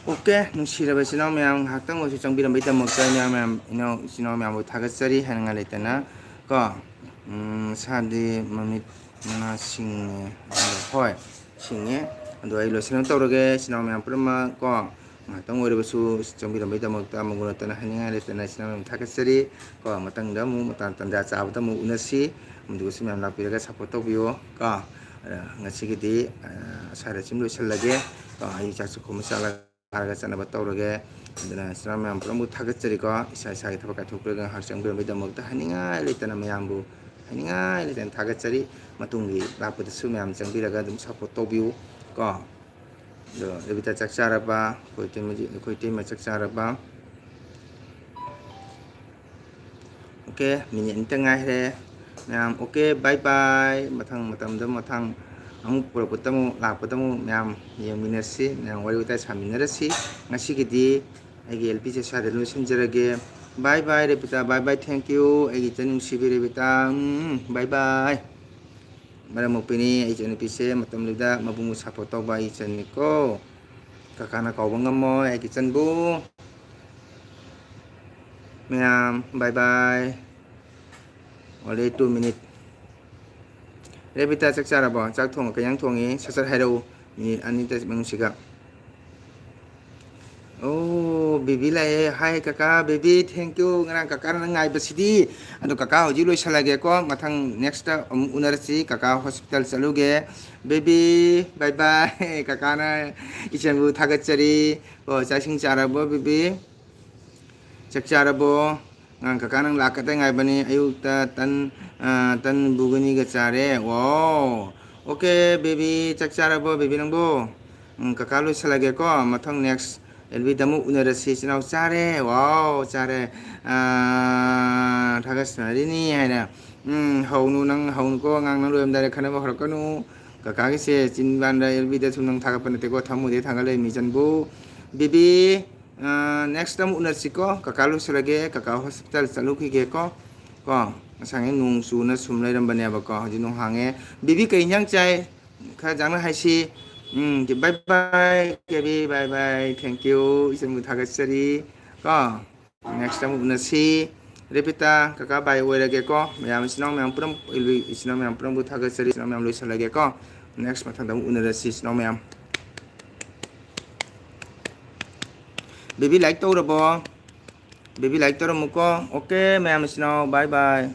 ꯑꯣꯀꯦ, ꯅꯨꯡꯁꯤꯔꯕ ꯏꯆꯤꯟ ꯏꯅꯥꯎ ꯃꯌꯥꯝ, ꯉꯥꯏꯍꯥꯛꯇꯪ ꯑꯣꯏꯔꯁꯨ ꯆꯪꯕꯤꯔꯝꯕꯒꯤꯗꯃꯛꯇ ꯏꯅꯥꯎ ꯃꯌꯥꯝ, ꯏꯅꯥꯎ ꯏꯆꯤꯟ ꯏꯅꯥꯎ ꯃꯌꯥꯝꯕꯨ ꯊꯥꯒꯠꯆꯔꯤ ꯍꯥꯏꯅꯤꯡꯉꯥꯏ ꯂꯩꯇꯅ ꯀꯣ꯫ ꯎꯝ, ꯁꯥꯗꯤ ꯃꯃꯤꯠ ꯃꯅꯥ ꯁꯤꯡꯉꯦ꯫ ꯍꯣꯏ, ꯁꯤꯡꯉꯦ꯫ ꯑꯗꯣ ꯑꯩ ꯂꯣꯏꯁꯤꯟꯅꯕ ꯇꯧꯔꯒꯦ, ꯏꯆꯤꯟ ꯏꯅꯥꯎ ꯃꯌꯥꯝ ꯄꯨꯝꯅꯃꯛ ꯀꯣ꯫ ꯉꯥꯏꯍꯥꯛꯇꯪ ꯑꯣꯏꯔꯕꯁꯨ ꯆꯪꯕꯤꯔꯝꯕꯒꯤꯗꯃꯛꯇ ꯃꯒꯨꯟ ꯅꯠꯇꯅ ꯍꯥꯏꯅꯤꯡꯉꯥꯏ ꯂꯩꯇꯅ ꯏꯆꯤꯟ ꯏꯅꯥꯎ ꯃꯌꯥꯝ ꯊꯥꯒꯠꯆꯔꯤ ꯀꯣ꯫ ꯃꯊꯪꯗ ꯑꯃꯨꯛ ꯃꯇꯥꯡ ꯇꯟꯖꯥ ꯆꯥꯕꯗ ꯑꯃꯨꯛ ꯎꯅꯁꯤ꯫ ꯑꯗꯨꯒꯁꯨ ꯃꯌꯥꯝ ꯂꯥꯛꯄꯤꯔꯒ ꯁꯞꯄꯣꯔꯠ ꯇꯧꯕꯤꯌꯣ ꯀꯣ꯫ ꯑ, ꯉꯁꯤꯒꯤꯗꯤ, ꯑ, ꯁ꯭ꯋꯥꯏꯗ ꯁꯨꯝ ꯂꯣꯏꯁꯤꯜꯂꯒꯦ ꯀꯣ꯫ ꯑꯩ ꯆꯥꯛꯁꯨ ꯈꯣꯝꯕ ꯆꯠꯂꯒ ꯆꯠꯅꯕ ꯇꯧꯔꯒꯦ꯫ ꯑꯗꯨꯅ ꯏꯆꯤꯟ ꯏꯅꯥꯎ ꯃꯌꯥꯝ ꯄꯨꯝꯅꯃꯛ ꯊꯥꯒꯠꯆꯔꯤꯀꯣ꯫ ꯏꯁꯥ ꯏꯁꯥꯒꯤ ꯊꯕꯛ ꯀꯥꯏꯊꯣꯛꯄꯤꯔꯒ ꯉꯥꯏꯍꯥꯛ ꯆꯪꯕꯤꯔꯝꯕꯒꯤꯗꯃꯛꯇ ꯍꯥꯏꯅꯤꯡꯉꯥꯏ ꯂꯩꯇꯅ ꯃꯌꯥꯝꯕꯨ ꯍꯥꯏꯅꯤꯡꯉꯥꯏ ꯂꯩꯇꯅ ꯊꯥꯒꯠꯆꯔꯤ꯫ ꯃꯇꯨꯡꯒꯤ ꯂꯥꯛꯄꯗꯁꯨ ꯃꯌꯥꯝ ꯆꯪꯕꯤꯔꯒ ꯑꯗꯨꯝ ꯁꯞꯄꯣꯔꯠ ꯇꯧꯕꯤꯌꯨ ꯀꯣ꯫ ꯑꯗꯣ ꯔꯦꯕꯤꯇꯥ ꯆꯥꯛ ꯆꯥꯔꯕ? ꯑꯩꯈꯣꯏ ꯏꯇꯩꯃ, ꯑꯩꯈꯣꯏ ꯏꯇꯩꯃ ꯆꯥꯛ ꯆꯥꯔꯕ? ꯑꯣꯀꯦ, ꯃꯤꯅꯤꯠ ꯑꯅꯤꯇ ꯉꯥꯏꯔꯦ ꯃꯌꯥꯝ꯫ ꯑꯣꯀꯦ, ꯕꯥꯏ ꯕꯥꯏ꯫ ꯃꯊꯪ ꯃꯇꯝꯗ, ꯃꯊꯪ ꯑꯃꯨꯛ ꯄꯨꯔꯛꯄꯗ ꯑꯃꯨꯛ, ꯂꯥꯛꯄꯗ ꯑꯃꯨꯛ ꯃꯌꯥꯝ ꯌꯦꯡꯃꯤꯟꯅꯁꯤ, ꯃꯌꯥꯝ ꯋꯥꯔꯤ ꯋꯥꯇꯥꯏ ꯁꯥꯃꯤꯟꯅꯔꯁꯤ꯫ ꯉꯁꯤꯒꯤꯗꯤ ꯑꯩꯒꯤ ꯑꯦꯜ ꯄꯤꯁꯦ ꯁ꯭ꯋꯥꯏꯗ ꯂꯣꯏꯁꯤꯟꯖꯔꯒꯦ꯫ Bye bye, ꯔꯦꯕꯤꯇꯥ꯫ Bye bye, thank you꯫ ꯑꯩꯒꯤ ꯏꯆꯟ ꯅꯨꯡꯁꯤꯕꯤ ꯔꯦꯕꯤꯇꯥ꯫ ꯎꯝ, bye bye꯫ ꯃꯔꯝ ꯃꯣꯛꯄꯤꯅꯤ ꯑꯩ ꯏꯆꯟꯅꯨꯄꯤꯁꯦ꯫ ꯃꯇꯝꯗꯨꯗ ꯃꯕꯨꯡꯕꯨ support ꯇꯧꯕ ꯑꯩ ꯏꯆꯟꯅꯤꯀꯣ꯫ ꯀꯀꯥꯅ ꯀꯥꯎꯕ ꯉꯝꯃꯣꯏ ꯑꯩꯒꯤ ꯏꯆꯟꯕꯨ꯫ ꯃꯌꯥꯝ, bye bye꯫ Only two minute꯫ ꯔꯦꯕꯤꯇꯥ, ꯆꯥꯛ ꯆꯥꯔꯕꯣ? ꯆꯥꯛ ꯊꯣꯡꯉ ꯀꯩ ꯏꯟꯖꯥꯡ ꯊꯣꯡꯉꯤ? ꯁꯠ ꯁꯠ ꯍꯥꯏꯔꯛꯎ꯫ ꯃꯤꯅꯤꯠ ꯑꯅꯤꯇ ꯃꯅꯨꯡꯁꯤꯒ꯫ ꯑꯣ, ꯕꯦꯕꯤ ꯂꯥꯛꯑꯦ꯫ Hi ꯀꯀꯥ, ꯕꯦꯕꯤ, thank you꯫ ꯉꯔꯥꯡ ꯀꯀꯥꯅ ꯅꯪ ꯉꯥꯏꯕꯁꯤꯗꯤ꯫ ꯑꯗꯣ ꯀꯀꯥ ꯍꯧꯖꯤꯛ ꯂꯣꯏꯁꯜꯂꯒꯦꯀꯣ꯫ ꯃꯊꯪ next ꯑꯃꯨꯛ ꯎꯅꯔꯁꯤ꯫ ꯀꯀꯥ hospital ꯆꯠꯂꯨꯒꯦ꯫ Baby, bye bye꯫ ꯀꯀꯥꯅ ꯏꯆꯟꯕꯨ ꯊꯥꯒꯠꯆꯔꯤ꯫ ꯑꯣ, ꯆꯥꯛ ꯏꯁꯤꯡ ꯆꯥꯔꯕꯣ ꯕꯦꯕꯤ? ꯆꯥꯛ ꯆꯥꯔꯕꯣ? ꯉꯔꯥꯡ ꯀꯀꯥ ꯅꯪ ꯂꯥꯛꯀꯗ ꯉꯥꯏꯕꯅꯤ꯫ ꯑꯌꯨꯛꯇ ꯇꯟ, ꯑ, ꯇꯟ ꯘꯨꯒꯅꯤꯒ ꯆꯥꯔꯦ꯫ Wow꯫ Okay, ꯕꯦꯕꯤ, ꯆꯥꯛ ꯆꯥꯔꯕꯣ, ꯕꯦꯕꯤ ꯅꯪꯕꯣ? ꯎꯝ, ꯀꯀꯥ ꯂꯣꯏꯁꯜꯂꯒꯦꯀꯣ꯫ ꯃꯊꯪ next ꯑꯦꯜꯕꯤꯗ ꯑꯃꯨꯛ ꯎꯅꯔꯁꯤ꯫ ꯏꯆꯤꯟ ꯏꯅꯥꯎ ꯆꯥꯔꯦ꯫ Wow, ꯆꯥꯔꯦ꯫ ꯑ, ꯊꯥꯒꯠꯆꯔꯤꯅꯤ ꯍꯥꯏꯅ꯫ ꯎꯝ, ꯍꯧꯅꯨ ꯅꯪ, ꯍꯧꯅꯨꯀꯣ꯫ ꯑꯉꯥꯡ ꯅꯪ ꯂꯣꯏꯔꯝꯗꯥꯏꯗ ꯈꯠꯅꯕ ꯍꯧꯔꯛꯀꯅꯨ꯫ ꯀꯀꯥꯒꯤꯁꯦ ꯆꯤꯟꯕꯥꯟꯗ ꯑꯦꯜꯕꯤꯗ ꯁꯨꯝ ꯅꯪ ꯊꯥꯒꯠꯄ ꯅꯠꯇꯦꯀꯣ꯫ ꯊꯃꯣꯏꯗꯩ ꯊꯥꯒꯠꯂꯦ ꯃꯤꯆꯟꯕꯨ꯫ ꯕꯦꯕꯤ, ꯑ, next ꯑꯃꯨꯛ ꯎꯅꯁꯤꯀꯣ꯫ ꯀꯀꯥ ꯂꯣꯏꯁꯤꯜꯂꯒꯦ꯫ ꯀꯀꯥ hospital ꯆꯠꯂꯨꯈꯤꯒꯦꯀꯣ꯫ ꯀꯣ, ꯉꯁꯥꯏꯉꯩ ꯅꯣꯡ ꯆꯨꯅ ꯁꯨꯝ ꯂꯩꯔꯝꯕꯅꯦꯕꯀꯣ꯫ ꯍꯧꯖꯤꯛ ꯅꯣꯡ ꯍꯥꯡꯉꯦ꯫ ꯕꯦꯕꯤ, ꯀꯩ ꯏꯟꯖꯥꯡ ꯆꯥꯏ? ꯈꯔ ꯌꯥꯡꯅ ꯍꯥꯏꯁꯤ꯫ ꯎꯝ, bye bye, Kebi, bye bye, thank you꯫ ꯏꯆꯟꯕꯨ ꯊꯥꯒꯠꯆꯔꯤ꯫ ꯀꯣ, next ꯑꯃꯨꯛ ꯎꯅꯁꯤ꯫ ꯔꯦꯕꯤꯇꯥ, ꯀꯀꯥ bye ꯑꯣꯏꯔꯒꯦꯀꯣ꯫ ꯃꯌꯥꯝ ꯏꯆꯤꯟ ꯏꯅꯥꯎ ꯃꯌꯥꯝ ꯄꯨꯝꯅꯃꯛ, ꯏꯆꯤꯟ ꯏꯅꯥꯎ ꯃꯌꯥꯝ ꯄꯨꯝꯅꯃꯛꯄꯨ ꯊꯥꯒꯠꯆꯔꯤ꯫ ꯏꯆꯤꯟ ꯏꯅꯥꯎ ꯃꯌꯥꯝ ꯂꯣꯏꯁꯤꯜꯂꯒꯦꯀꯣ꯫ Next ꯃꯊꯪꯗ ꯑꯃꯨꯛ ꯎꯅꯔꯁꯤ, ꯏꯆꯤꯟ ꯏꯅꯥꯎ ꯃꯌꯥꯝ꯫ ꯕꯦꯕꯤ, like ꯇꯧꯔꯕꯣ? ꯕꯦꯕꯤ, like ꯇꯧꯔꯝꯃꯨꯀꯣ꯫ Okay, ꯃꯌꯥꯝ ꯏꯆꯤꯟ ꯏꯅꯥꯎ, bye bye꯫